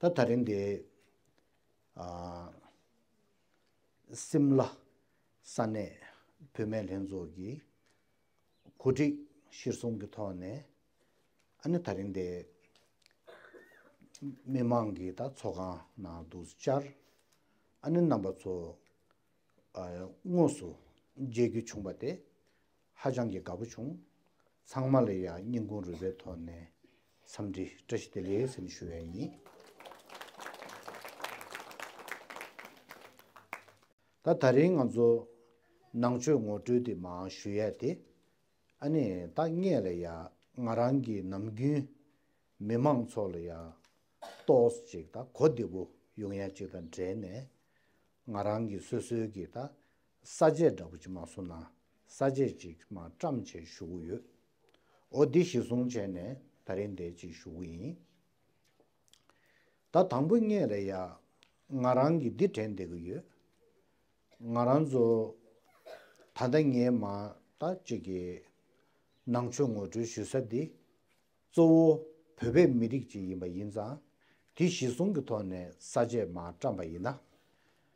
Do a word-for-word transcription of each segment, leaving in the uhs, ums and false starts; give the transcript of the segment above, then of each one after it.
ད་ད་རིང་འདི་ཨ་སིམ་ལ་ས་གནས་བུད་མེད་ལྷན་ཚོགས་ཀྱི་གོ་སྒྲིག་གཞིར་བཟུང་གི་ཐོག་ནས། ཨ་ནི་ད་རིང་འདི་མི་མང་གི་ད་ཚོགས་ཁང་ནང་དུ་བཅར། ཨ་ནི་རྣམ་པ་ཚོ་ཨ་དངོས་སུ་མཇལ་རྒྱུ་བྱུང་བ་དེ་ཧ་ཅང་གི་དགའ་པོ་བྱུང་། ཚང་མ་ལ་ཡང་སྙིང་ཁུང་རུས་པའི་ཐོག་ནས་འཚམས་འདྲི་བཀྲ་ཤིས་བདེ་ལེགས་ཟེར་ནས་ཞུ་ཡ་ཡིན། ད་ད་རིང་ང་ཚོ་ནང་ཆོས་ངོ་སྤྲོད་དེ་མར་ཞུ་ཡ་དེ། ཨ་ནི་ད་སྔོན་ལ་ཡ་ང་རང་གི་ནམ་རྒྱུན་མི་མང་ཚོ་ལ་ཡ་ཏོག་ཙམ་ཅིག་ད་གོ་བདེ་པོ་ཡོང་ཡ་ཅིག་དང་འབྲེལ་ནས། ང་རང་གི་སོ་སོའི་གི་ད་ས་བཅད་འདྲ་པོ་ཅིག་མ་སོང་ན་ས་བཅད་ཅིག་མར་བཀྲམ་བྱས་ཞུ་གི་ཡོད། འོ་འདི་གཞི་བཟུང་བྱས་ནས་ད་རིང་འདི་ཅིག་ཞུ་གི་ཡིན། ད་དང་པོ་ངས་ལ་ཡ་ང་རང་གི་འདི་དྲན་བསྡད་ཀྱི་ཡོད། ང་རང་ཚོ་ད་ལྟ་ངས་མ་ད་ཅིག་གི་ནང་ཆོས་ངོ་སྤྲོད་ཞུ་ས་འདི་གཙོ་བོ་བོད་པའི་མི་རིགས་ཅིག་ཡིན་པ་ཡིན་ཙང་། དེ་གཞི་བཟུང་གི་ཐོག་ནས་ས་བཅད་མར་བཀྲམ་པ་ཡིན་ན།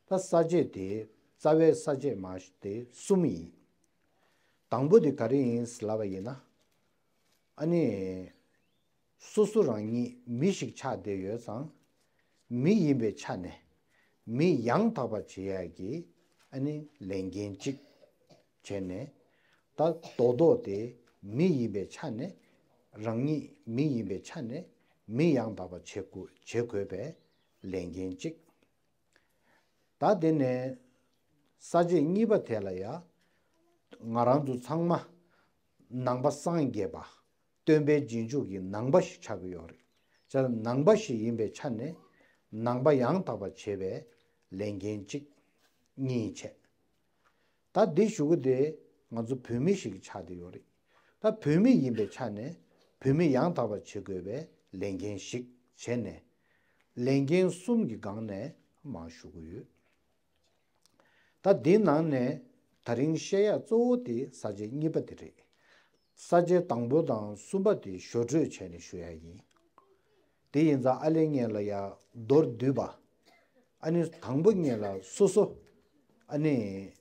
ད་ས་བཅད་དེ་རྩ་བའི་ས་བཅད་མར་དེ་གསུམ་ཡིན། དང་པོ་དེ་ག་རེ་ཡིན་ལབ་པ་ཡིན་ན། ཨ་ནི། སོ་སོ་རང་ཉིད་མི་ཞིག་ཆགས་བསྡད་ཡོད་ཙང་། མི་ཡིན་པའི་ཆ་ནས་མི་ཡང་དག་པ་བྱེད་ཡག་གི་ཨ་ནི་ལས་འགན་གཅིག་བྱས་ནས། ད་རྡོག་རྡོག་དེ་མི་ཡིན་པའི་ཆ་ནས། རང་ཉིད་མི་ཡིན་པའི་ཆ་ནས་མི་ཡང་དག་པ་བྱེད་དགོས་བྱེད་དགོས་པའི་ལས་འགན་གཅིག། ད་དེ་ནས་ས་བཅད་གཉིས་པ་དེ་ལ་ཡ། ང་རང་ཚོ་ཚང་མ་ནང་པ་སངས་རྒྱས་པ། སྟོན་པའི་རྗེས་འཇུག་གི་ནང་པ་ཞིག་ཆགས་ཀྱི་ཡོད་རེད། བྱས་ཙང་ནང་པ་ཞིག་ཡིན་པའི་ཆ་ནས་ནང་པ་ཡང་དག་པ་བྱེད་པའི་ལས་འགན་གཅིག་གཉིས་བྱས། ད་འདི་ཞུ་གི་དེ་ང་ཚོ་བོད་མི་ཞིག་ཆགས་བསྡད་ཡོད་རེད། ད་བོད་མི་ཡིན་པའི་ཆ་ནས་བོད་མི་ཡང་དག་པ་བྱེད་དགོས་པའི་ལས་འགན་ཞིག་བྱས་ནས། ལས་འགན་གསུམ་གྱི་སྒང་ནས་མར་ཞུ་གི་ཡོད། ད་འདིའི་ནང་ནས་ད་རིང་བཤད་ཡ་གཙོ་བོ་དེ་ས་བཅད་གཉིས་པ་དེ་རེད། ས་བཅད་དང་པོ་དང་གསུམ་པ་དེ་ཞོར་འཕྲོས་བྱས་ནས་ཞུ་ཡ་ཡིན། དེ་ཡིན་ཙང་ཨ་ལས་ངས་ལ་ཡ་མདོར་བསྡུས་པ། ཨ་ནི་དང་པོ་ངས་ལ་སོ་སོ་ཨ་ནི་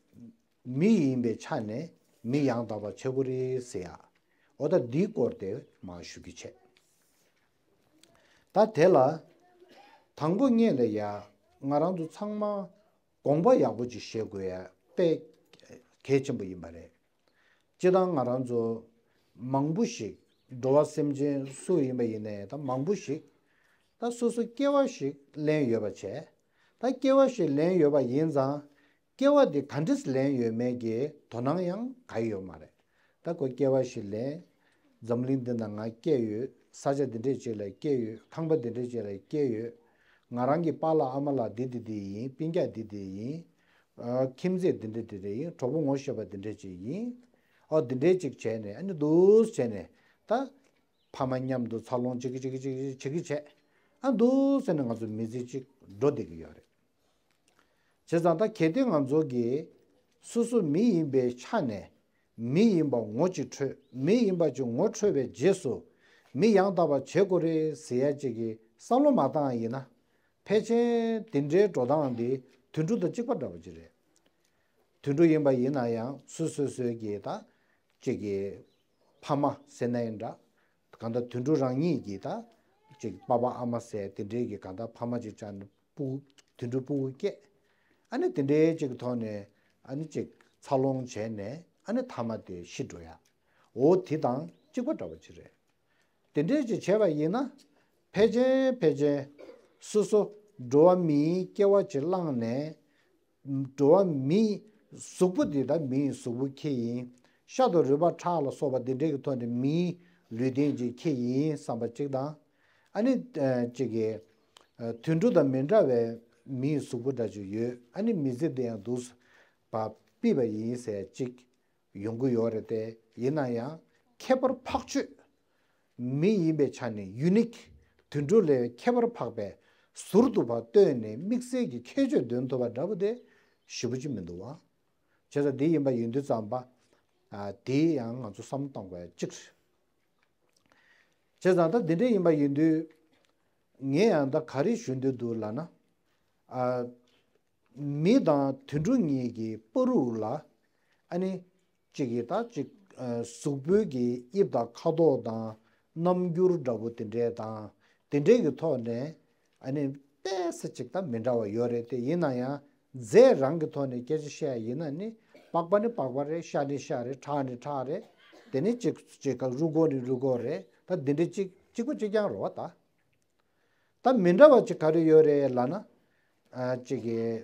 མི་ཡིན་པའི་ཆ་ནས་མི་ཡང་དག་པ་བྱེད་དགོས་རེད་ཟེར་ཡ། འོ་ད་འདིའི་སྐོར་དེ་མར་ཞུ་རྒྱུ་བྱས། ད་དེ་ལ་དང་པོ་ངས་ལ་ཡ་ང་རང་ཚོ་ཚང་མ་དགོངས་པ་ཡག་པོ་ཅིག་བཞེས་དགོས་ཡ་དཔེ་གལ་ཆེན་པོ་ཡིན་པ་རེད། སྤྱིར་བཏང་ང་རང་ཚོ་མང་པོ་ཞིག་འགྲོ་བ་སེམས་ཅན་སུ་ཡིན་པ་ཡིན་ནའི་ད་མང་པོ་ཞིག་ད་སོ་སོ་སྐྱེ་བ་ཞིག་ལེན་ཡོད་པ་བྱས། ད་སྐྱེ་བ་ཞིག་ལེན་ཡོད་པ་ཡིན་ཙང་། སྐྱེ་བ་འདི་ག་འདྲས་ལེན་ཡོད་མེད་ཀྱི་དོ་སྣང་ཡང་ག་ཡོད་མ་རེད། ད་ཁོ་སྐྱེ་བ་ཞིག་ལེན། འཛམ་གླིང་འདི་ན་ང་སྐྱེས་ཡོད། ས་ཆ་འདི་འདྲས་ཅིག་ལ་སྐྱེས་ཡོད། ཁང་པ་འདི་འདྲས་ཅིག་ལ་སྐྱེས་ཡོད། ང་རང་གི་པཱ་ལགས་ཨ་མ་ལགས་འདི་འདི་འདི་ཡིན། སྤུན་ཀྱག་འདི་འདི་ཡིན། ཨ་ཁྱིམ་མཚེས་འདི་འདྲས་འདི་འདྲས་ཡིན། གྲོགས་པོ་ངོ་ཤེས་པ་འདི་འདྲས་ཅིག་ཡིན། ཨོ་འདི་འདྲས་ཅིག་བྱས་ནས་ཨ་ནི་འདུག་བྱས་ནས་ད། ཕ་མ་མཉམ་དུ་འཚར་ལོངས་བྱེད་ཀྱི་བྱེད་ཀྱི་བྱེད་ཀྱི་བྱེད་ཀྱི་བྱས། ཨ་འདུག་ཟེར་ནས་ང་ཚོ་མི་ཚེ་གཅིག་འགྲོ་བསྡད་ཀྱི་ཡོད་རེད། བྱས་ཙང་ད་གལ་ཏེ་ང་ཚོ་གིས་སོ་སོ་མི་ཡིན་པའི་ཆ་ནས་མི་ཡིན་པ་ངོ་གཅིག་འཕྲོད། མི་ཡིན་པ་ཅིག་ངོ་འཕྲོད་པའི་རྗེས་སུ་མི་ཡང་དག་པ་བྱེད་དགོས་རེད་ཟེར་ཡ་ཅིག་གི་བསམ་བློ་མ་བཏང་ཡིན་ན། ཕལ་ཆེར་དེ་འདྲའི་འགྲོ་སྟངས་འདི་དུད་འགྲོ་དང་གཅིག་པ་འདྲ་བོ་ཅིག་རེད། དུད་འགྲོ་ཡིན་པ་ཡིན་ན་ཡང་སོ་སོ་སོའི་གི་ད་ཅིག་གི་ཕ་མ་ཟེར་ན་ཡང་འདྲ། གང་ལྟར་དུད་འགྲོ་རང་ཉིད་ཀྱི་ད་ཅིག་པ་ཕ་ཨ་མ་ཟེར་དེ་འདྲའི་གི་གང་ལྟར་ཕ་མ་ཅིག་བྱས་ནས་སྤུ་གུ་དུད་འགྲོ་སྤུ་གུ་སྐྱེས། ཨ་ནི་དེ་འདྲའི་ཅིག་གི་ཐོག་ནས་ཨ་ནི་ཅིག་འཚར་ལོངས་བྱས་ནས་ཨ་ནི་མཐའ་མ་དེ་ཤི་འགྲོ་ཡ། འོ་དེ་དང་གཅིག་པ་འདྲ་བོ་ཅིག་རེད། དེ་འདྲས་ཅིག་བྱས་པ་ཡིན་ན། ཕལ་ཆེར་ཕལ་ཆེར་སོ་སོ་འགྲོ་བ་མིའི་སྐྱེ་བ་ཅིག་བླངས་ནས། འགྲོ་བ་མིའི་གཟུགས་པོ་འདི་ད་མིའི་གཟུགས་པོ་ཁྱེར་ཡིན། ཤ་དང་རུས་པ་ཁྲག་ལ་སོགས་པ་འདི་འདྲས་ཀྱི་ཐོག་ནས་མིའི་ལུས་རྟེན་ཅིག་ཁྱེར་ཡིན་བསམ་པ་གཅིག་དང་། ཨ་ནི་ཅིག་གི་དུད་འགྲོ་དང་མི་འདྲ་བའི་མིའི་གཟུགས་པོ་འདྲ་ཅིག་ཡོད། ཨ་ནི་མི་ཚེ་འདི་ཡང་འདུག་པ་ཕུད་པ་ཡིན་ཟེར་ཅིག་ཡོང་གི་ཡོད་རེད་དེ། ཡིན་ན་ཡང་ཁྱད་པར་འཕགས་ཆོས། མི་ཡིན་པའི་ཆ་ནས་ཡུ་ནིག་དུད་འགྲོ་ལས་ཁྱད་པར་འཕགས་པའི་ཟུར་དུ་ཕར་བཏོན་ནས་དམིགས་བསལ་གྱི་ཁྱད་ཆོས་འདོན་ཐུབ་པ་འདྲ་པོ་དེ་ཞེ་པོ་ཅིག་མི་འདུག་བ། བྱས་ཙང་འདི་ཡིན་པ་ཡིན་དུས་ཙམ་པ། ཨ་དེ་ཡང་ང་ཚོ་བསམ་བློ་གཏོང་དགོས་ཡ་གཅིག་རེད། བྱས་ཙང་ད་འདི་འདྲ་ཡིན་པ་ཡིན་དུས། ངས་ཡང་ད་ག་རེ་ཞུ་འདོད་འདུག་ལབ་ན། ཨ། མི་དང་དུད་འགྲོ་གཉིས་ཀྱི་བར་དུ་ལ། ཨ་ནི། གཅིག་གིས་ད་གཅིག་ཨ། གཟུགས་པོའི་གི་དབྱིབས་དང་ཁ་དོག་དང་རྣམ་འགྱུར་འདྲ་པོ་དེ་འདྲས་དང་། དེ་འདྲས་ཀྱི་ཐོག་ནས། ཨ་ནི། ཏོག་ཙམ་ཅིག་ད་མི་འདྲ་བ་ཡོད་རེད་དེ། ཡིན་ན་ཡང་། རྫས་རང་གི་ཐོག་ནས་སྐད་ཆ་བཤད་ཡ་ཡིན་ན་ནི། པགས་པ་ནི་པགས་པ་རེད། ཤ་ནི་ཤ་རེད། ཁྲག་ནི་ཁྲག་རེད། དེ་ནི་གཅིག་གཅིག་ག་རུས་ཁོག་ནི་རུས་ཁོག་རེད། ད་འདི་འདྲས་གཅིག་གཅིག་པ་གཅིག་རྐྱང་རེད་པ་ད། ད་མི་འདྲ་བ་ཅིག་ག་རེ་ཡོད་རེད་ལབ་ན། ཨ། ཅིག་གིས།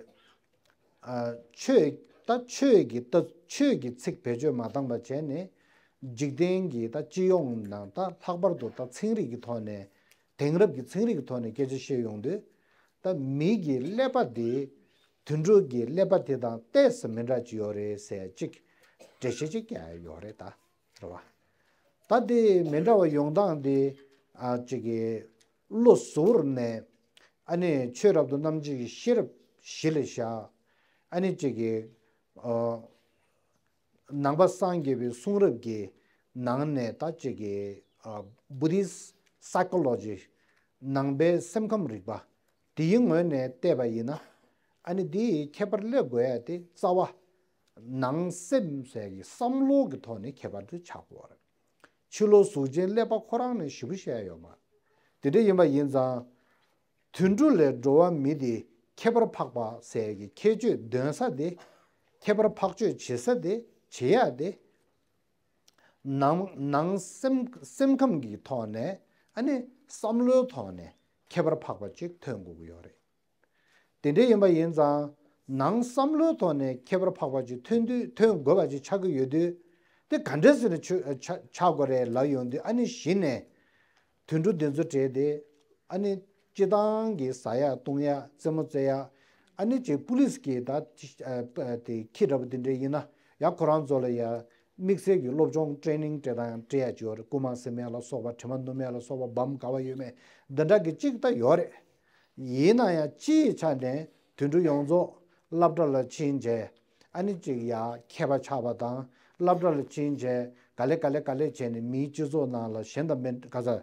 ཨ། ཆོས། ད་ཆོས་ཀྱི། ད་ཆོས་ཀྱི་ཚིག་བེད་སྤྱོད་མ་བཏང་པ་བྱས་ནས། འཇིག་རྟེན་གྱི་ད་སྤྱི་ཡོངས་ནང་ད་ལྷག་པར་དུ་ད་ཚན་རིག་གི་ཐོག་ནས། དེང་རབས་ཀྱི་ཚན་རིག་གི་ཐོག་ནས་སྐད་ཆ་བཤད་ཡོང་དུས། ད་མི་གི་ཀླད་པ་དེ། དུད་འགྲོ་གི་ཀླད་པ་དེ་དང་ཏོག་ཙམ་མི་འདྲ་ཅིག་ཡོད་རེད་ཟེར་ཅིག་འགྲེལ་བཤད་ཅིག་རྒྱག་ཡ་ཡོད་རེད་ད། རེད་པ། ད་དེ་མི་འདྲ་བ་ཡོང་སྟངས་དེ། ཨ། ཅིག་གི་བློ་གཟུ་བོར་ནས། ཨ་ནི་ཆོས་རབ་ཏུ་རྣམ་འབྱེད་ཀྱི་ཤེས་རབ་གཞི་ལ་བཞག་ཨ་ནི་ཅིག་གི་ཨ། ནང་པ་སངས་རྒྱས་པའི་གསུང་རབ་ཀྱི་ནང་ནས། ད་ཅིག་གི་ཨ། Buddhist psychology། ནང་པའི་སེམས་ཁམས་རིག་པ། དེའི་ངོས་ནས་བལྟས་པ་ཡིན་ན། ཨ་ནི་དེའི་ཁྱད་པར་སླེབས་དགོས་ཡ་དེ། རྩ་བ་ནང་སེམས་ཟེར་གྱི་བསམ་བློ་གི་ཐོག་ནས་ཁྱད་པར་དུ་ཆགས་དགོས་པ་རེད། ཕྱི་ལོགས་གཟུགས་ཅན་ཀླད་པ་ཁོ་རང་ནས་ཞེ་པོ་བཤད་ཡ་ཡོད་མ་རེད། དེ་འདྲ་ཡིན་པ་ཡིན་ཙང་། དུད་འགྲོ་ལས་འགྲོ་བ་མི་དེ་ཁྱད་པར་འཕགས་པ་ཟེར་གྱི་ཁྱད་ཆོས་འདོན་ས་དེ། ཁྱད་པར་འཕགས་ཆོས་བྱེད་ས་དེ། བྱེད་ཡ་དེ། ནང་ནང་སེམས་སེམས་ཁམས་ཀྱི་ཐོག་ནས། ཨ་ནི་བསམ་བློའི་ཐོག་ནས་ཁྱད་པར་འཕགས་པ་ཅིག་ཐོན་དགོས་ཀྱི་ཡོད་རེད། དེ་འདྲ་ཡིན་པ་ཡིན་ཙང་། ནང་བསམ་བློའི་ཐོག་ནས་ཁྱད་པར་འཕགས་པ་ཅིག་ཐོན་དུས། ཐོན་དགོས་པ་ཅིག་ཆགས་ཀྱི་ཡོད་དུས། དེ་ག་འདྲ་ཟེར་ནས་ཆོ་ཆ་ཆགས་དགོས་རེད་ལབ་ཡོང་དུས། ཨ་ནི་གཞི་ནས་དུད་འགྲོ་འདི་ཚོ་གྲས་དེ། ཨ་ནི་སྤྱིར་བཏང་གི་ཟ་ཡ་བཏུང་ཡ། རྩེད་མོ་རྩེ་ཡ། ཨ་ནི་ཅིག་པུ་ལིས་ཀྱི་ད་དེ་ཁྱི་འདྲ་པོ་དེ་འདྲ་ཡིན་ན་ཡང་། ཁོ་རང་ཚོ་ལ་ཡ་དམིགས་བསལ་གྱི་སློབ་སྦྱོང་ཊེ་ནིང་འདྲ་དང་སྤྲད་ཡ་ཅིག་ཡོད་རེད། རྐུ་མ་སེམས་ཡ་ལ་སོགས་པ། དྲི་མ་སྣོམ་ཡ་ལ་སོགས་པ། སྦམ་ག་བ་ཡོད་མེད་འདི་འདྲ་གི་ཅིག་ད་ཡོད་རེད། ཡིན་ན་ཡང་སྤྱིའི་ཆ་ནས་དུད་འགྲོ་ཡོངས་རྫོགས་སློབ་གྲྭ་ལ་ཕྱིན་རྗེས། ཨ་ནི་ཅིག་ཡ་མཁས་པ་ཆགས་པ་དང་། སློབ་གྲྭ་ལ་ཕྱིན་རྗེས་ག་ལེ་ག་ལེ་ག་ལེ་བྱས་ནས། མིའི་སྤྱི་ཚོགས་ནང་ལ་གཞན་དང་མི་ག་ས།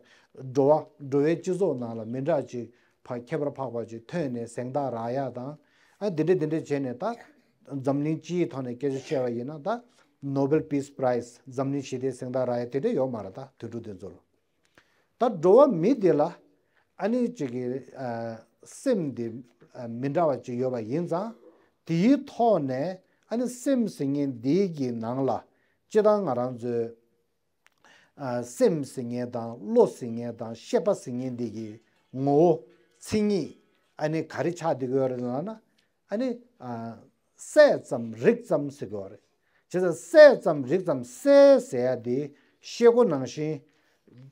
འགྲོ་བ་འགྲོ་བའི་སྤྱི་ཚོགས་ནང་ལ་མི་འདྲ་ཅིག་ཕ་ཁྱད་པར་འཕགས་པ་ཅིག་ཐོན་ནས་གཟེངས་རྟགས་རག་ཡ་དང་། ཨ། འདི་འདྲ་འདི་འདྲ་བྱས་ནས། ད་འཛམ་གླིང་སྤྱིའི་ཐོག་ནས་སྐད་ཆ་བཤད་པ་ཡིན་ན། ད་Nobel Peace Prize། འཛམ་གླིང་ཞི་བདེའི་གཟེངས་རྟགས་རག་ཡ་དེ་འདྲ་ཡོད་མ་རེད། ད་དུད་འགྲོ་འདི་ཚོ་ལ། ད་འགྲོ་བ་མི་དེ་ལ་ཨ་ནི་ཅིག་གི་ཨ། སེམས་དེ་ཨ། མི་འདྲ་བ་ཅིག་ཡོད་པ་ཡིན་ཙང་། དེའི་ཐོག་ནས་ཨ་ནི་སེམས་ཟེར་མཁན་འདི་གི་ནང་ལ། སྤྱིར་བཏང་ང་རང་ཚོའི་ཨ། སེམས་ཟེར་མཁན་དང་། བློ་ཟེར་མཁན་དང་། ཤེས་པ་ཟེར་མཁན་འདི་གི་ངོ་བོ་མཚན་ཉིད་ཨ་ནི་ག་རེ་ཆགས་བསྡད་ཀྱི་ཡོད་རེད་ལབ་ན། ཨ་ནི་ཨ། གསལ་ཙམ་རིག་ཙམ་ཟེར་གྱི་ཡོད་རེད། བྱས་ཙང་གསལ་ཙམ་རིག་ཙམ། གསལ་ཟེར་ཡ་དེ་ཤེལ་སྒོ་ནང་བཞིན།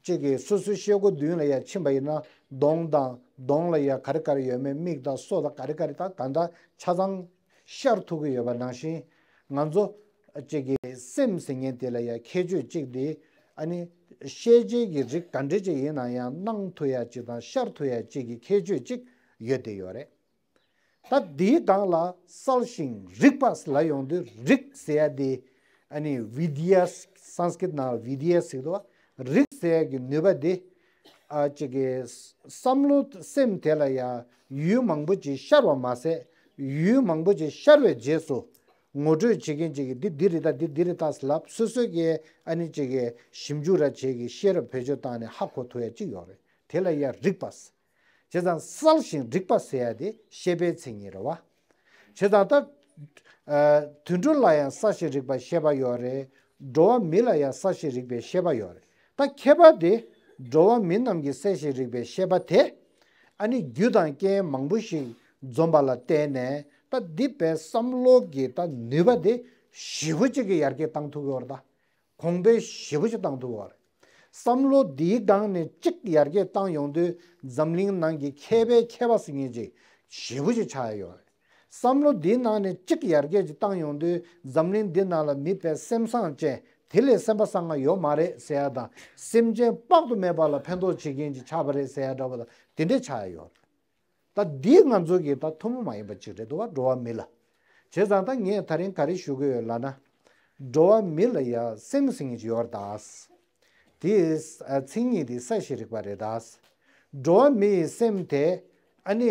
གཅིག་གིས་སོ་སོའི་ཤེལ་སྒོ་མདུན་ལ་ཡ་ཕྱིན་པ་ཡིན་ན། གདོང་དང་། གདོང་ལ་ཡ་ག་རེ་ག་རེ་ཡོད་མེད། མིག་དང་སོ་དང་ག་རེ་ག་རེ་དང་། གང་ལྟར་ཆ་ཚང་ཤར་ཐུབ་ཀྱི་ཡོད་པ་ནང་བཞིན། ང་ཚོ་གཅིག་གི་སེམས་ཟེར་མཁན་དེ་ལ་ཡ་ཁྱད་ཆོས་གཅིག་དེ། ཨ་ནི་ཤེས་བྱའི་གི་རིགས་ག་འདྲ་ཅིག་ཡིན་ན་ཡང་སྣང་ཐུབ་ཡ་གཅིག་དང་། ཤར་ཐུབ་ཡ་གཅིག་གི་ཁྱད་ཆོས་གཅིག་ཡོད་བསྡད་ཡོད་རེད། ད་འདིའི་སྒང་ལ་གསལ་ཞིང་རིག་པ་ལབ་ཡོང་དུས། རིག་ཟེར་ཡ་དེ་ཨ་ནི་བི་དི་ཡ། སཾ་སྐྲྀ་ཏ་ནང་ལ་བི་དི་ཡ་ཟེར་གྱི་འདུག་པ། རིག་ཟེར་ཡ་གི་ནུས་པ་དེ། ཨ། གཅིག་གི་བསམ་བློ་སེམས་དེ་ལ་ཡ་ཡུལ་མང་པོ་ཅིག་ཤར་བ་མ་ཟད། ཡུལ་མང་པོ་ཅིག་ཤར་བའི་རྗེས་སུ་ངོ་སྤྲོད་བྱེད་མཁན་ཅིག་གིས་འདི་འདི་རེད་ད། འདི་འདི་རེད་ད་ལབ། སོ་སོ་གིས་ཨ་ནི་གཅིག་གི་ཞིབ་འཇུག་ར་བྱེད་ཀྱི། ཤེས་རབ་བེད་སྤྱོད་བཏང་ནས་ཧ་གོ་ཐུབ་ཡ་ཅིག་ཡོད་རེད། དེ་ལ་ཡ་རིག་པ། བྱས་ཙང་གསལ་ཞིང་རིག་པ་ཟེར་ཡ་དེ་ཤེས་པའི་མཚན་ཉིད་རེད་པ། བྱས་ཙང་ད། ཨ། དུད་འགྲོ་ལ་ཡང་གསལ་ཞིང་རིག་པའི་ཤེས་པ་ཡོད་རེད། འགྲོ་བ་མི་ལ་ཡང་གསལ་ཞིང་རིག་པའི་ཤེས་པ་ཡོད་རེད། ད་ཁྱད་པར་དེ། འགྲོ་བ་མི་རྣམས་ཀྱི་གསལ་ཞིང་རིག་པའི་ཤེས་པ་དེ། ཨ་ནི་རྒྱུ་དང་རྐྱེན་མང་པོ་ཞིག་འཛོམས་པ་ལ་བརྟེན་ནས། ད་འདི་བའི་བསམ་བློ་གི་ད་ནུས་པ་དེ་ཞེ་པོ་ཅིག་གིས་ཡར་རྒྱས་བཏང་ཐུབ་ཀྱི་ཡོད་རེད་ད། གོང་འཕེལ་ཞེ་པོ་ཅིག་བཏང་ཐུབ་པ་རེད། བསམ་བློ་འདིའི་སྒང་ནས་གཅིག་ཡར་རྒྱས་བཏང་ཡོང་དུས། འཛམ་གླིང་ནང་གི་མཁས་པའི་མཁས་པ་ཟེར་མཁན་ཅིག་ཞེ་པོ་ཅིག་ཆགས་ཡོད་རེད། བསམ་བློ་འདིའི་ནང་ནས་གཅིག་ཡར་རྒྱས་ཅིག་བཏང་ཡོང་དུས། འཛམ་གླིང་འདི་ནང་ལ་མི་དཔེ་སེམས་བཟང་ཅན། དེ་ལས་སེམས་པ་བཟང་ང་ཡོད་མ་རེད་ཟེར་ཡ་དང་། སེམས་ཅན་དཔག་ཏུ་མེད་པ་ལ་ཕན་ཐོགས་བྱེད་མཁན་ཅིག་ཆགས་པ་རེད་ཟེར་ཡ་འདྲ་པོ་དང་། དེ་འདྲས་ཆགས་ཡོད་རེད། ད་འདི་ང་ཚོ་གི་ད་ཐུན་མོང་མ་ཡིན་པ་ཅིག་རེད་འདུག་པ། འགྲོ་བ་མི་ལ། བྱས་ཙང་ད་ངས་ད་རིང་ག་རེ་ཞུ་གི་ཡོད་ལབ་ན། འགྲོ་བ་མི་ལ་ཡ་སེམས་ཟེར་མཁན་ཅིག་ཡོད་རེད་ད། དེའི་མཚན་ཉིད་དེ་གསལ་ཞིང་རིག་པ་རེད་ད། འགྲོ་བ་མི་ཡི་སེམས་དེ་ཨ་ནི་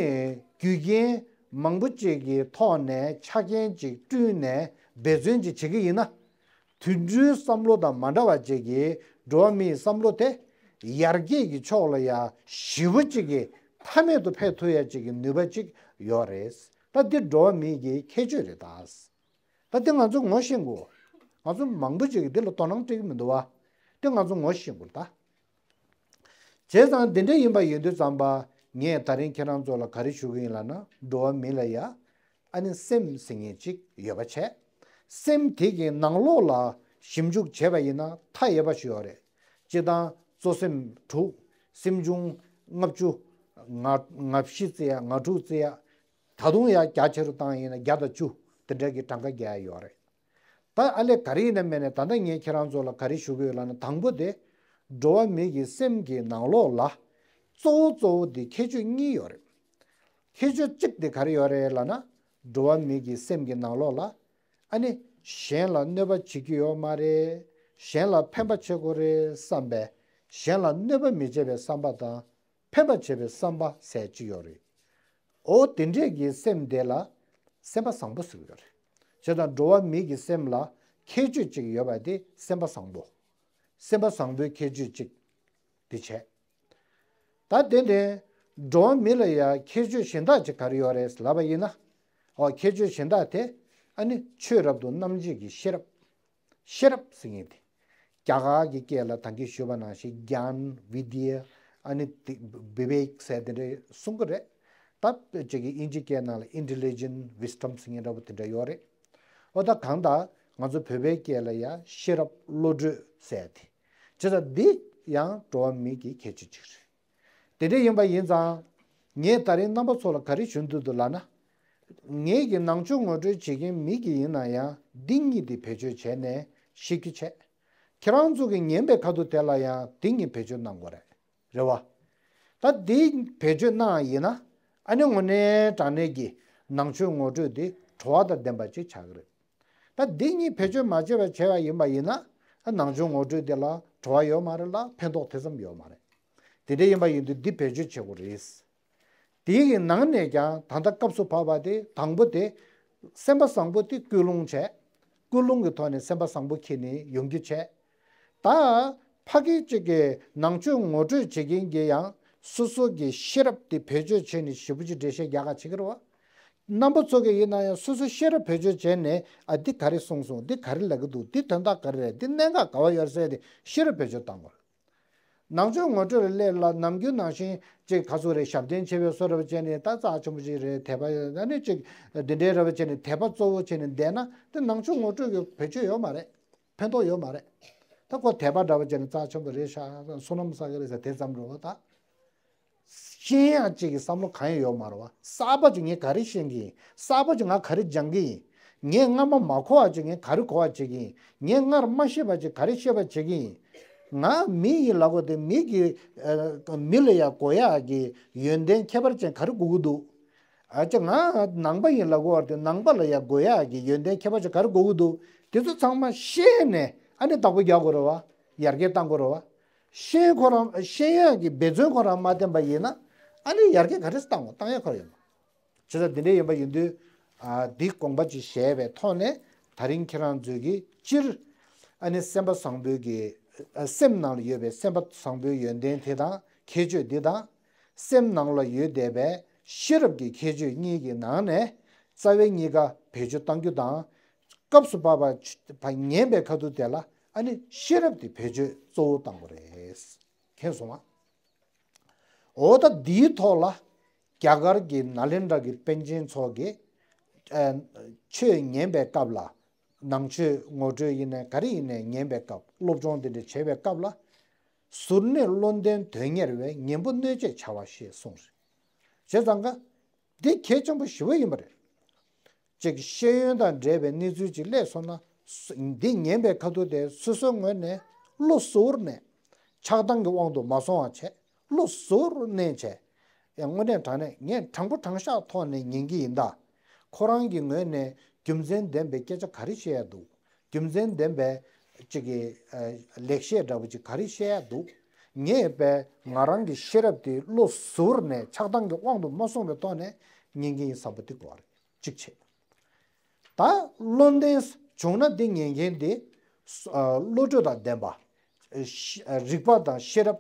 རྒྱུ་རྐྱེན་མང་པོ་ཅིག་གི་ཐོག་ནས་ཆ་རྐྱེན་ཅིག་བསྐྲུན་ནས་འབད་བརྩོན་ཅིག་བྱེད་ཀྱི་ཡིན་ན། དུད་འགྲོའི་བསམ་བློ་དང་མ་འདྲ་བ་ཅིག་གིས་འགྲོ་བ་མིའི་བསམ་བློ་དེ་ཡར་རྒྱས་ཀྱི་ཕྱོགས་ལ་ཡ་ཞེ་པོ་ཅིག་གི་མཐའ་མེད་དུ་འཕེལ་ཐུབ་ཡ་ཅིག་གི་ནུས་པ་ཅིག་ཡོད་རེད། ད་འདི་འགྲོ་བ་མི་གི་ཁྱད་ཆོས་རེད་ད། ད་འདི་ང་ཚོ་ངོ་ཤེས་དགོས། ང་ཚོ་མང་པོ་ཅིག་གིས་འདི་ལ་དོ་སྣང་སྤྲད་ཀྱི་མི་འདུག་བ། འདི་ང་ཚོ་ངོ་ཤེས་དགོས་ད། བྱས་ཙང་འདི་འདྲ་ཡིན་པ་ཡིན་དུས་ཙམ་པ། ངས་ད་རིང་ཁྱེད་རང་ཚོ་ལ་ག་རེ་ཞུ་གི་ཡིན་ལབ་ན། འགྲོ་བ་མི་ལ་ཡ་ཨ་ནི་སེམས་ཟེར་མཁན་ཅིག་ཡོད་པ་བྱས། སེམས་དེ་གི་ནང་ལོགས་ལ་ཞིབ་འཇུག་བྱས་པ་ཡིན་ན་མཐའ་ཡས་པ་ཞིག་ཡོད་རེད། སྤྱིར་བཏང་གཙོ་སེམས་དྲུག་སེམས་བྱུང་ལྔ་བཅུ། ང་ང་བཞི་བརྩི་ཡ། ང་དྲུག་བརྩི་ཡ། ད་དུང་ཡང་རྒྱ་ཆེ་རུ་བཏང་ཡིན་ན་བརྒྱ་དང་བཅུ་དེ་འདྲ་གི་གྲངས་ཀ་རྒྱག་ཡ་ཡོད་རེད། ད་ཨ་ལས་ག་རེ་ཡིན་ན་མེད་ན། ད་ལྟ་ངས་ཁྱེད་རང་ཚོ་ལ་ག་རེ་ཞུ་གི་ཡོད་ལབ་ན། དང་པོ་དེ་འགྲོ་བ་མི་གི་སེམས་ཀྱི་ནང་ལོགས་ལ་གཙོ་བོ་གཙོ་བོ་དེ་ཁྱད་ཆོས་གཉིས་ཡོད་རེད། ཁྱད་ཆོས་གཅིག་དེ་ག་རེ་ཡོད་རེད་ལབ་ན། འགྲོ་བ་མི་གི་སེམས་ཀྱི་ནང་ལོགས་ལ་ཨ་ནི་གཞན་ལ་གནོད་པ་བྱེད་ཀྱི་ཡོད་མ་རེད། གཞན་ལ་ཕན་པ་བྱེད་དགོས་རེད་བསམ་པའི། གཞན་ལ་གནོད་པ་མི་བྱེད་པའི་བསམ་པ་དང་། ཕན་པ་བྱེད་པའི་བསམ་པ་ཟེར་གཅིག་ཡོད་རེད། འོ་དེ་འདྲས་ཀྱི་སེམས་དེ་ལ་སེམས་པ་བཟང་པོ་ཟེར་གྱི་ཡོད་རེད། བྱས་ཙང་འགྲོ་བ་མི་གི་སེམས་ལ་ཁྱད་ཆོས་གཅིག་ཡོད་པ་དེ་སེམས་པ་བཟང་པོ། སེམས་པ་བཟང་པོའི་ཁྱད་ཆོས་གཅིག་དེ་བྱས། ད་དེ་ནས་འགྲོ་བ་མི་ལ་ཡང་ཁྱད་ཆོས་གཞན་དག་ཅིག་ག་རེ་ཡོད་རེད་ལབ་པ་ཡིན་ན། འོ་ཁྱད་ཆོས་གཞན་དག་དེ་ཨ་ནི་ཆོས་རབ་ཏུ་རྣམ་འབྱེད་ཀྱི་ཤེས་རབ། ཤེས་རབ་ཟེར་མཁན་དེ། རྒྱ་གར་གྱི་སྐད་ལ་ད་གིན་ཞུས་པ་ནང་བཞིན་གྱཱན་བི་དི་ཡ། ཨ་ནི་བི་བེག་ཟེར་དེ་འདྲ་གསུང་གི་རེད། ད་ཅིག་གི་དབྱིན་ཇི་སྐད་ནང་ལ་intelligent wisdom ཟེར་མཁན་འདྲ་པོ་དེ་འདྲ་ཡོད་རེད། འོ་ད་གང་ལྟར་ང་ཚོ་བོད་པའི་སྐད་ལ་ཡང་ཤེས་རབ་བློ་གྲོས་ཟེར་དེ། བྱས་ཙང་འདི་ཡང་འགྲོ་བ་མི་གི་ཁྱད་ཆོས་ཅིག་རེད། དེ་འདྲ་ཡིན་པ་ཡིན་ཙང་། ངས་ད་རིང་རྣམ་པ་ཚོ་ལ་ག་རེ་ཞུ་འདོད་འདུག་ལབ་ན། ངེད་ཀྱི་ནང་ཆོས་ངོ་སྤྲོད་བྱེད་མཁན་མི་གི་ཡིན་ན་ཡང་འདི་གཉིས་དེ་བེད་སྤྱོད་བྱས་ནས་ཤེས་རྒྱུ་བྱས། ཁྱེད་རང་ཚོ་གི་ཉན་པའི་ཁ་ཐུག་དེ་ལ་ཡང་འདི་གཉིས་བེད་སྤྱོད་གནང་དགོས་རེད། རེད་བ། ད་འདི་བེད་སྤྱོད་གནང་ཡིན་ན། ཨ་ནི་དངོས་གནས་དྲང་གནས་ཀྱི་ནང་ཆོས་ངོ་སྤྲོད་དེ་གྲོགས་དང་ལྡན་པ་ཅིག་ཆགས་ཀྱི་རེད། ད་འདི་གཉིས་བེད་སྤྱོད་མ་བྱས་པ་བྱས་པ་ཡིན་པ་ཡིན་ན། ཨ་ནང་ཆོས་ངོ་སྤྲོད་དེ་ལ་གྲོགས་ཡོད་མ་རེད་ལ། ཕན་ཐོགས་དེ་ཙམ་ཡོད་མ་རེད། དེ་འདྲ་ཡིན་པ་ཡིན་དུས་འདི་བེད་སྤྱོད་བྱེད་དགོས་རེད། དེའི་གི་ནང་ནས་ཀྱང་ད་ལྟ་སྐབས་སུ་བབས་པ་དེ་དང་པོ་དེ། སེམས་པ་བཟང་པོ་དེ་ཀུན་སློང་བྱས། ཀུན་སློང་གི་ཐོག་ནས་སེམས་པ་བཟང་པོ་འཁྱེར་ནས་ཡོང་རྒྱུ་བྱས། ད་ཕ་གི་གཅིག་གི་ནང་ཆོས་ངོ་སྤྲོད་བྱེད་མཁན་གྱི་ཡང་སོ་སོ་གི་ཤེས་རབ་དེ་བེད་སྤྱོད་བྱས་ནས་ཞེ་པོ་ཅིག་འགྲེལ་བཤད་རྒྱག་ག་བྱེད་ཀྱི་རེད་བ། རྣམ་པ་ཚོ་གི་ཡིན་ན་ཡང་སོ་སོ་ཤེས་རབ་བེད་སྤྱོད་བྱས་ནས། ཨ་འདི་ག་རེ་གསུངས་སོང་། འདི་ག་རེ་ལབ་ཀྱི་འདུག་འདི་དོན་དག་ག་རེ་རེད། འདི་གནད་འགག་ག་བ་ཡོད་ཟེར་ཏེ་ཤེས་རབ་བེད་སྤྱོད་བཏང་དགོས། ནང་ཆོས་ངོ་སྤྲོད་ལ་སླེབས་ལ་ནམ་རྒྱུན་ནང་བཞིན་ཅིག་ག་ཚོད་རེད། ཞབས་བརྟན་ཆེ་བའི་བཟོ་འདྲ་བ་བྱས་ནས་ད་རྩ་ཆེན་པོ་ཅིག་རེད། དད་པ་ཨ་ནི་ཅིག་འདི་འདྲའི་འདྲ་བ་བྱས་ནས་དད་པ་གཙོ་བོ་བྱས་ནས་བསྡད་ན། དེ་ནང་ཆོས་ངོ་སྤྲོད་ཀྱི་བེད་སྤྱོད་ཡོད་མ་རེད། ཕན་ཐོགས་ཡོད་མ་རེད། ད་ཁོ་དད་པ་འདྲ་བ་བྱས་ནས་རྩ་ཆེན་པོ་རེད་ཤག་བསོད་ནམས་བསགས་ཀྱི་རེད་ཟེར་དེ་ཙམ་རེད་བ་ད། ཤེས་ཡག་ཅིག་གི་བསམ་བློ་གང་ཡང་ཡོད་མ་རེད་བ། གསར་པ་ཅིག་ངས་ག་རེ་ཤེས་ཀྱི་ཡིན། གསར་པ་ཅིག་ང་ག་རེ་སྦྱང་གི་ཡིན། ངས་སྔ་མ་མ་གོ་བ་ཅིག་ངས་ག་རེ་གོ་བ་བྱེད་ཀྱི་ཡིན། ངས་སྔར་མ་ཤེས་པ་ཅིག་ག་རེ་ཤེས་པ་བྱེད་ཀྱི་ཡིན། ང་མི་ཡིན་ལབ་དགོས་ཏེ། མི་གི་ཨ་མི་ལ་ཡ་དགོས་ཡག་གི་ཡོན་ཏན་ཁྱད་པར་ཅན་ག་རེ་དགོས་ཀྱི་འདུག་ཨ་ཅེ་ང་ནང་པ་ཡིན་ལབ་དགོས་བ་དེ། ནང་པ་ལ་ཡ་དགོས་ཡག་གི་ཡོན་ཏན་ཁྱད་པར་ཅན་ག་རེ་དགོས་ཀྱི་འདུག་དེ་ཚོ་ཚང་མ་ཤེས་ནས་ཨ་ནི་བདག་པོ་རྒྱག་དགོས་རེད་བ། ཡར་རྒྱས་གཏང་དགོས་རེད་བ། ཤེས་ཁོ་རང་ཤེས་ཡག་གི་འབད་བརྩོན་ཁོ་རང་མ་བསྟེན་པ་ཡིན་ན། ཨ་ནི་ཡར་རྒྱས་ག་རེ་གཏང་བ། གཏང་ཡག་ཁོ་རང་ཡོད་མ། བྱས་ཙང་འདི་འདྲ་ཡིན་པ་ཡིན་དུས། ཨ་འདི་དགོངས་པ་ཅིག་བཞེས་པའི་ཐོག་ནས། ད་རིང་ཁྱེད་རང་ཚོས་ཀྱིས་སྤྱིར་ཨ་ནི་སེམས་པ་བཟང་པོའི་གི་ཨ་སེམས་ནང་ལ་ཡོད་པའི་སེམས་པ་བཟང་པོའི་ཡོན་ཏན་དེ་དང་ཁྱད་ཆོས་འདི་དང་། སེམས་ནང་ལ་ཡོད་བསྡད་པའི་ཤེས་རབ་ཀྱི་ཁྱད་ཆོས་གཉིས་ཀྱི་ནང་ནས་རྩ་བའི་གཉིས་ཀ་བེད་སྤྱོད་གཏང་རྒྱུ་དང་། སྐབས་སུ་བབས་པ་ཉན་པའི་ཁ་ཐུག་དེ་ལ་ཨ་ནི་ཤེས་རབ་དེ་བེད་སྤྱོད་གཙོ་བོ་གཏང་དགོས་རེད། མཁྱེན་སོང་ང་། འོ་ད་འདིའི་ཐོག་ལ་རྒྱ་གར་གྱི་ནཱ་ལེནྡྲ་གི་པཎ་ཆེན་ཚོ་གིས་ཨ་ཆོས་ཉན་པའི་སྐབས་ལ། ནང་ཆོས་ངོ་སྤྲོད་ཡིན་ནའི་ག་རེ་ཡིན་ནའི་ཉན་པའི་སྐབས། སློབ་སྦྱོང་དེ་འདྲ་བྱེད་པའི་སྐབས་ལ། གཟུར་གནས་བློ་ལྡན་དོན་གཉེར་བས། གཉེན་པོ་གནོད་བྱེད་བྱ་བ་ཞེས་གསུངས་རེད། བྱས་ཙང་ཀ་འདི་གལ་ཆེན་པོ་ཞེ་པོ་ཡིན་པ་རེད། ཅིག་ཤེས་ཡོན་དང་འབྲེལ་བའི་གནས་ཚུལ་ཅིག་སླེབས་སོང་ན། སུ་འདི་ཉན་པའི་ཁ་ཐུག་དེ་སོ་སོའི་ངོས་ནས་བློ་གཟུར་ནས་ཆགས་སྡང་གི་དབང་དུ་མ་སོང་བ་བྱས། བློ་གཟུར་ནས་བྱས། ཡང་དངོས་གནས་དྲང་གནས་ངས་དྲང་པོ་དྲང་བཞག་ཐོག་ནས་ཉན་གྱི་ཡིན་ད། ཁོ་རང་གི་ངོས་ནས་རྒྱུ་མཚན་ལྡན་པའི་སྐད་ཆ་ག་རེ་བཤད་ཡ་འདུག་རྒྱུ་མཚན་ལྡན་པའི་ཅིག་གི་ཨ་ལེགས་བཤད་འདྲ་པོ་ཅིག་ག་རེ་བཤད་ཡ་འདུག་ངས་པས་ང་རང་གི་ཤེས་རབ་དེ་བློ་གཟུར་ནས་ཆགས་སྡང་གི་དབང་དུ་མ་སོང་བའི་ཐོག་ནས་ཉན་གྱི་ཡིན་བསམ་པ་དེ་དགོས་པ་རེད། གཅིག་བྱས། ད་བློ་ལྡན་བྱུང་ན་འདི་ཉན་མཁན་དེ་བློ་གྲོས་དང་ལྡན་པ། རིག་པ་དང་ཤེས་རབ་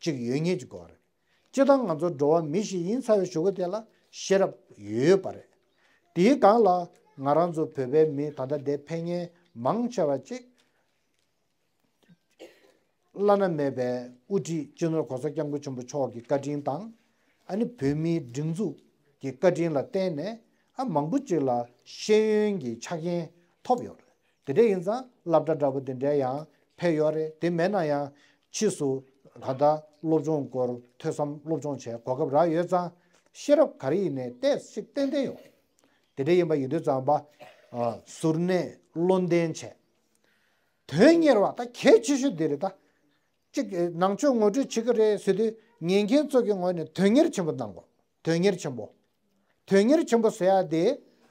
ཅིག་ཡོད་མཁན་ཅིག་དགོས་པ་རེད། སྤྱིར་བཏང་ང་ཚོ་འགྲོ་བ་མི་ཞིག་ཡིན་ཚར་བའི་གཞུག་གུ་དེ་ལ་ཤེས་རབ་ཡོད་པ་རེད། དེའི་སྒང་ལ་ང་རང་ཚོ་བོད་པའི་མི་ད་ལྟ་འདིར་ཕེབས་མཁན་མང་ཆེ་བ་ཅིག་བླ་ན་མེད་པའི་དབུ་ཁྲིད་སྤྱི་ནོར་༸གོང་ས་༸སྐྱབས་མགོན་ཆེན་པོ་མཆོག་གི་བཀའ་དྲིན་དང་། ཨ་ནི་བོད་མིའི་སྒྲིག་འཛུགས་ཀྱི་བཀའ་དྲིན་ལ་བརྟེན་ནས་ཨ་མང་པོ་ཅིག་ལ་ཤེས་ཡོན་གྱི་ཆ་རྐྱེན་ཐོབ་ཡོད་རེད། དེ་འདྲ་ཡིན་ཙང་སློབ་གྲྭ་འདྲ་པོ་དེ་འདྲ་ཡང་ཕེབས་ཡོད་རེད། དེ་མེད་ན་ཡང་ཕྱིས་སུ་གང་ལྟར་སློབ་སྦྱོང་སྐོར་ཐོས་བསམ་སློབ་སྦྱོང་བྱས་གོ་སྐབས་རག་ཡོད་ཙང་ཤེས་རབ་ག་རེ་ཡིན་ནའི་ཏོག་ཙམ་ཏན་ཏན་ཡོད། དེ་འདྲ་ཡིན་པ་ཡིན་དུས་ཙམ་པ་ཨ་གཟུར་གནས་བློ་ལྡན་བྱས། དོན་གཉེར་བ་ད་གལ་ཆེ་ཤོས་དེ་རེད་ད། གཅིག་ནང་ཆོས་ངོ་སྤྲོད་བྱེད་ཀྱི་རེད་ཟེར་དུས་ཉན་མཁན་ཚོ་གི་ངོས་ནས་དོན་གཉེར་ཆེན་པོ་གནང་དགོས། དོན་གཉེར་ཆེན་པོ། དོན་གཉེར་ཆེན་པོ་ཟེར་ཡ་དེ་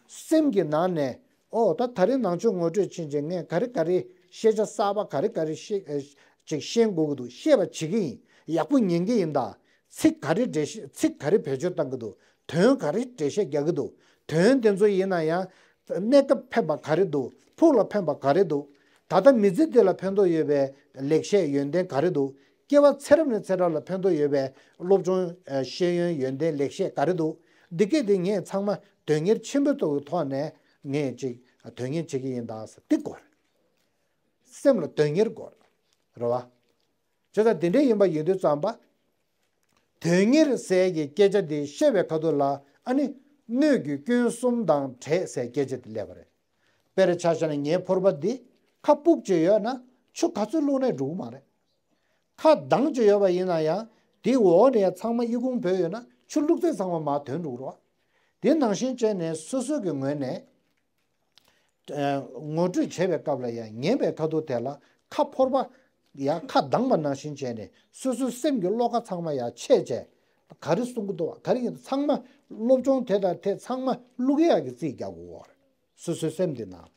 སེམས་ཀྱི་ནང་ནས་ཨོ་ད་ད་རིང་ནང་ཆོས་ངོ་སྤྲོད་ཕྱིན་ཆད་ངས་ག་རེ་ག་རེ་ཤེས་བྱ་གསར་པ་ག་རེ་ག་རེ་ཤེས་ཨེ་ཅིག་ཤེས་དགོས་ཀྱི་འདུག་ཤེས་པ་བྱེད་ཀྱི་ཡིན། ཡག་པོ་ཉན་གྱི་ཡིན་ད། ཚིག་ག་རེ་འགྲེལ་བཤད་ཚིག་ག་རེ་བེད་སྤྱོད་བཏང་གི་འདུག་དོན་ག་རེ་འགྲེལ་བཤད་རྒྱག་གི་འདུག་དོན་དེ་ཚོ་ཡིན་ན་ཡང་གནས་སྐབས་ཕན་པ་ག་རེ་འདུག་ཕུགས་ལ་ཕན་པ་ག་རེ་འདུག་ད་ལྟ་མི་ཚེ་འདི་ལ་ཕན་ཐོགས་ཡོད་པའི་ལེགས་བཤད་ཡོན་ཏན་ག་རེ་འདུག་སྐྱེ་བ་ཚེ་རབས་ནས་ཚེ་རབས་ལ་ཕན་ཐོགས་ཡོད་པའི་སློབ་སྦྱོང་ཤེས་ཡོན་ཡོན་ཏན་ལེགས་བཤད་ག་རེ་འདུག་འདི་སྐད་དེ་ངས་ཚང་མ་དོན་གཉེར་ཆེན་པོའི་ཐོག་གི་ཐོག་ནས་ངས་ཅིག་དོན་གཉེར་བྱེད་ཀྱི་ཡིན་ད་ཟེར་འདི་དགོས་རེད། སེམས་ལ་དོན་གཉེར་དགོས་རེད་བ། བྱས་ཙང་དེ་འདྲ་ཡིན་པ་ཡིན་དུས་ཙམ་པ། དོན་གཉེར་ཟེར་གྱི་སྐད་ཆ་དེ་བཤད་པའི་ཁ་ཐུག་ལ་ཨ་ནི་སྣོད་ཀྱི་སྐྱོན་གསུམ་དང་བྲལ་ཟེར་སྐད་ཆ་དེ་སླེབས་པ་རེད། དཔེར་ཆ་བཞག་ན་ངའི་ཕོར་པ་འདི་ཁ་སྤུབས་ཀྱི་ཡོད་ན་ཆུ་ག་ཚོད་བླུགས་ནའི་འགྲོ་གི་མ་རེད། ཁ་གདངས་ཀྱི་ཡོད་པ་ཡིན་ན་ཡང་དེའི་འོག་ནས་ཚང་མ་ཨི་ཁུང་བུད་ཡོད་ན་ཆུ་བླུགས་ཚད་ཚང་མ་མར་ཐོན་འགྲོ་གི་རེད་བ། དེ་ནང་བཞིན་བྱས་ནས་སོ་སོ་གི་ངོས་ནས། ངོ་སྤྲོད་བྱེད་པའི་སྐབས་ལ་ཡང་ཉན་པའི་ཁ་ཐུག་དེ་ལ་ཁ་ཕོར་པ་ཡང་ཁ་གདངས་པ་ནང་བཞིན་བྱས་ནས་སོ་སོའི་སེམས་ཀྱི་བློ་ཁ་ཚང་མ་ཡང་ཕྱེ་བྱས་ག་རེ་གསུང་གི་འདུག་བ་ག་རེ་ཡིན་ཚང་མ་སློབ་སྦྱོང་དེ་དང་དེ་ཚང་མ་བླུག་ཡག་གི་རྩིས་རྒྱག་དགོས་པ་རེད། སོ་སོའི་སེམས་དེ་ནང་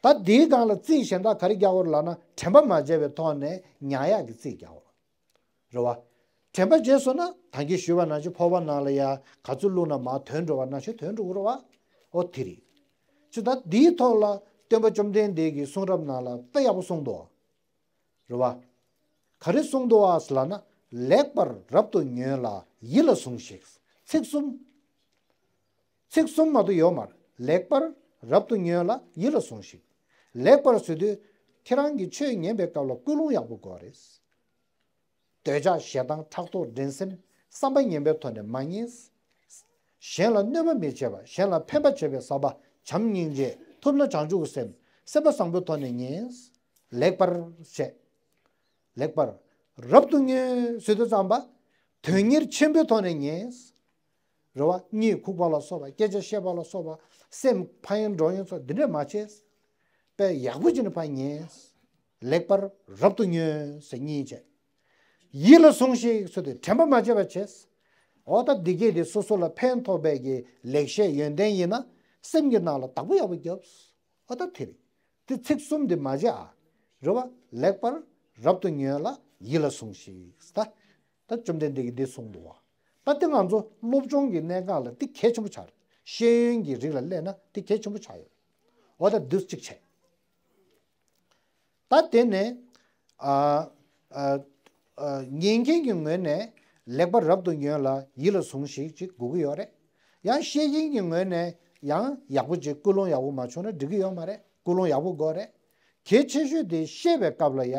ད་དེའི་སྒང་ལ་རྩིས་གཞན་དག་ག་རེ་རྒྱག་དགོས་རེད་ལབ་ན་དྲན་པ་མ་བརྗེད་པའི་ཐོག་ནས་ཉར་ཡག་གི་རྩིས་རྒྱག་དགོས་རེད། རེད་བ། དྲན་པ་བརྗེད་སོང་ན་ད་གིན་ཞུས་པ་ནང་བཞིན་ཕོར་པ་ནང་ལ་ཡ་ག་ཚོད་བླུགས་ན་མར་ཐོན་འགྲོ་བ་ནང་བཞིན་ཐོན་འགྲོ་གི་རེད་བ། ཨོ་དེ་རེད། ཅི་ད་འདིའི་ཐོག་ལ་སྟོན་པ་བཅོམ་ལྡན་འདས་ཀྱི་གསུང་རབ་ནང་ལ་དཔེ་ཡག་པོ་གསུངས་འདུག་རེད་བ། ག་རེ་གསུངས་འདུག་ཨ་ལབ་ན། ལེགས་པར་རབ་ཏུ་ཉོན་ལ་ཡིད་ལ་ཟུངས་ཤིག་ཚིག་གསུམ། ཚིག་གསུམ་མ་གཏོགས་ཡོད་མ་རེད། ལེགས་པར་རབ་ཏུ་ཉོན་ལ་ཡིད་ལ་ཟུངས་ཤིག་ལེགས་པར་ཟེར་དུས་ཁྱེད་རང་གིས་ཆོས་ཉན་པའི་སྐབས་ལ་ཀུན་སློང་ཡག་པོ་དགོས་རེད། འདོད་ཆགས་ཞེ་སྡང་ཕྲག་དོག་འགྲན་སེམས་བསམ་པ་ངན་པའི་ཐོག་ནས་མ་ངེས། གཞན་ལ་གནོད་པ་མི་བྱེད་པ་གཞན་ལ་ཕན་པ་བྱེད་པའི་བསམ་པ་བྱམས་སྙིང་རྗེ་ཐུབ་ན་བྱང་ཆུབ་ཀྱི་སེམས་སེམས་པ་བཟང་པོའི་ཐོག་ནས་ངེས། ལེགས་པར་བྱས། ལེགས་པར་རབ་ཏུ་ཉོན་ཟེར་དུས་ཙམ་པ། དོན་གཉེར་ཆེན་པོའི་ཐོག་ནས་ངེས། རེད་བ། གཉིད་ཁུག་པ་ལ་སོགས་པ་སྐད་ཆ་བཤད་པ་ལ་སོགས་པ་སེམས་ཕ་ཡུལ་འགྲོ་ཡུལ་སོགས་འདི་འདྲས་མ་བྱས། དཔེ་ཡག་པོ་བྱས་ནས་ཕར་ཉན། ལེགས་པར་རབ་ཏུ་ཉོན་ཟེར་གཉིས་བྱས། ཡིད་ལ་ཟུངས་ཤིག་ཟེར་དུས་དྲན་པ་མ་བརྗེད་པ་བྱས། འོ་ད་འདི་སྐད་དེ་སོ་སོ་ལ་ཕན་ཐོགས་པའི་གི་ལེགས་བཤད་ཡོན་ཏན་ཡིན་ན་སེམས་ཀྱི་ནང་ལ་བདག་པོ་ཡག་པོ་རྒྱོབ། འོ་ད་དེ་རེད། དེ་ཚིག་གསུམ་དེ་མ་བརྗེད་ཨ། རེད་བ། ལེགས་པར་རབ་ཏུ་ཉོན་ལ་ཡིད་ལ་ཟུངས་ཤིག་ད། ད་བཅོམ་ལྡན་འདས་ཀྱིས་འདི་གསུངས་འདུག་བ། ད་འདི་ང་ཚོ་སློབ་སྦྱོང་གི་གནད་འགག་ལ་འདི་གལ་ཆེན་པོ་ཆགས་རེད། ཤེས་ཡོན་གྱི་རིགས་ལ་སླེབས་ན་འདི་གལ་ཆེན་པོ་ཆགས་ཡོད། འོ་ད་འདི་གཅིག་བྱས། ད་དེ་ནས་ཨ་ཨ་ཨ་ཉན་མཁན་གྱི་ངོས་ནས་ལེགས་པར་རབ་ཏུ་ཉོན་ལ་ཡིད་ལ་ཟུངས་ཤིག་ཅིག་དགོས་ཀྱི་ཡོད་རེད། ཡང་བཤད་མཁན་གྱི་ངོས་ནས་ཡང་ཡག་པོ་ཅིག་ཀུན་སློང་ཡག་པོ་མ་བྱུང་ན་འགྲིག་གི་ཡོད་མ་རེད། ཀུན་སློང་ཡག་པོ་དགོས་རེད། གལ་ཆེ་ཤོས་དེ་བཤད་པའི་སྐབས་ལ་ཡ།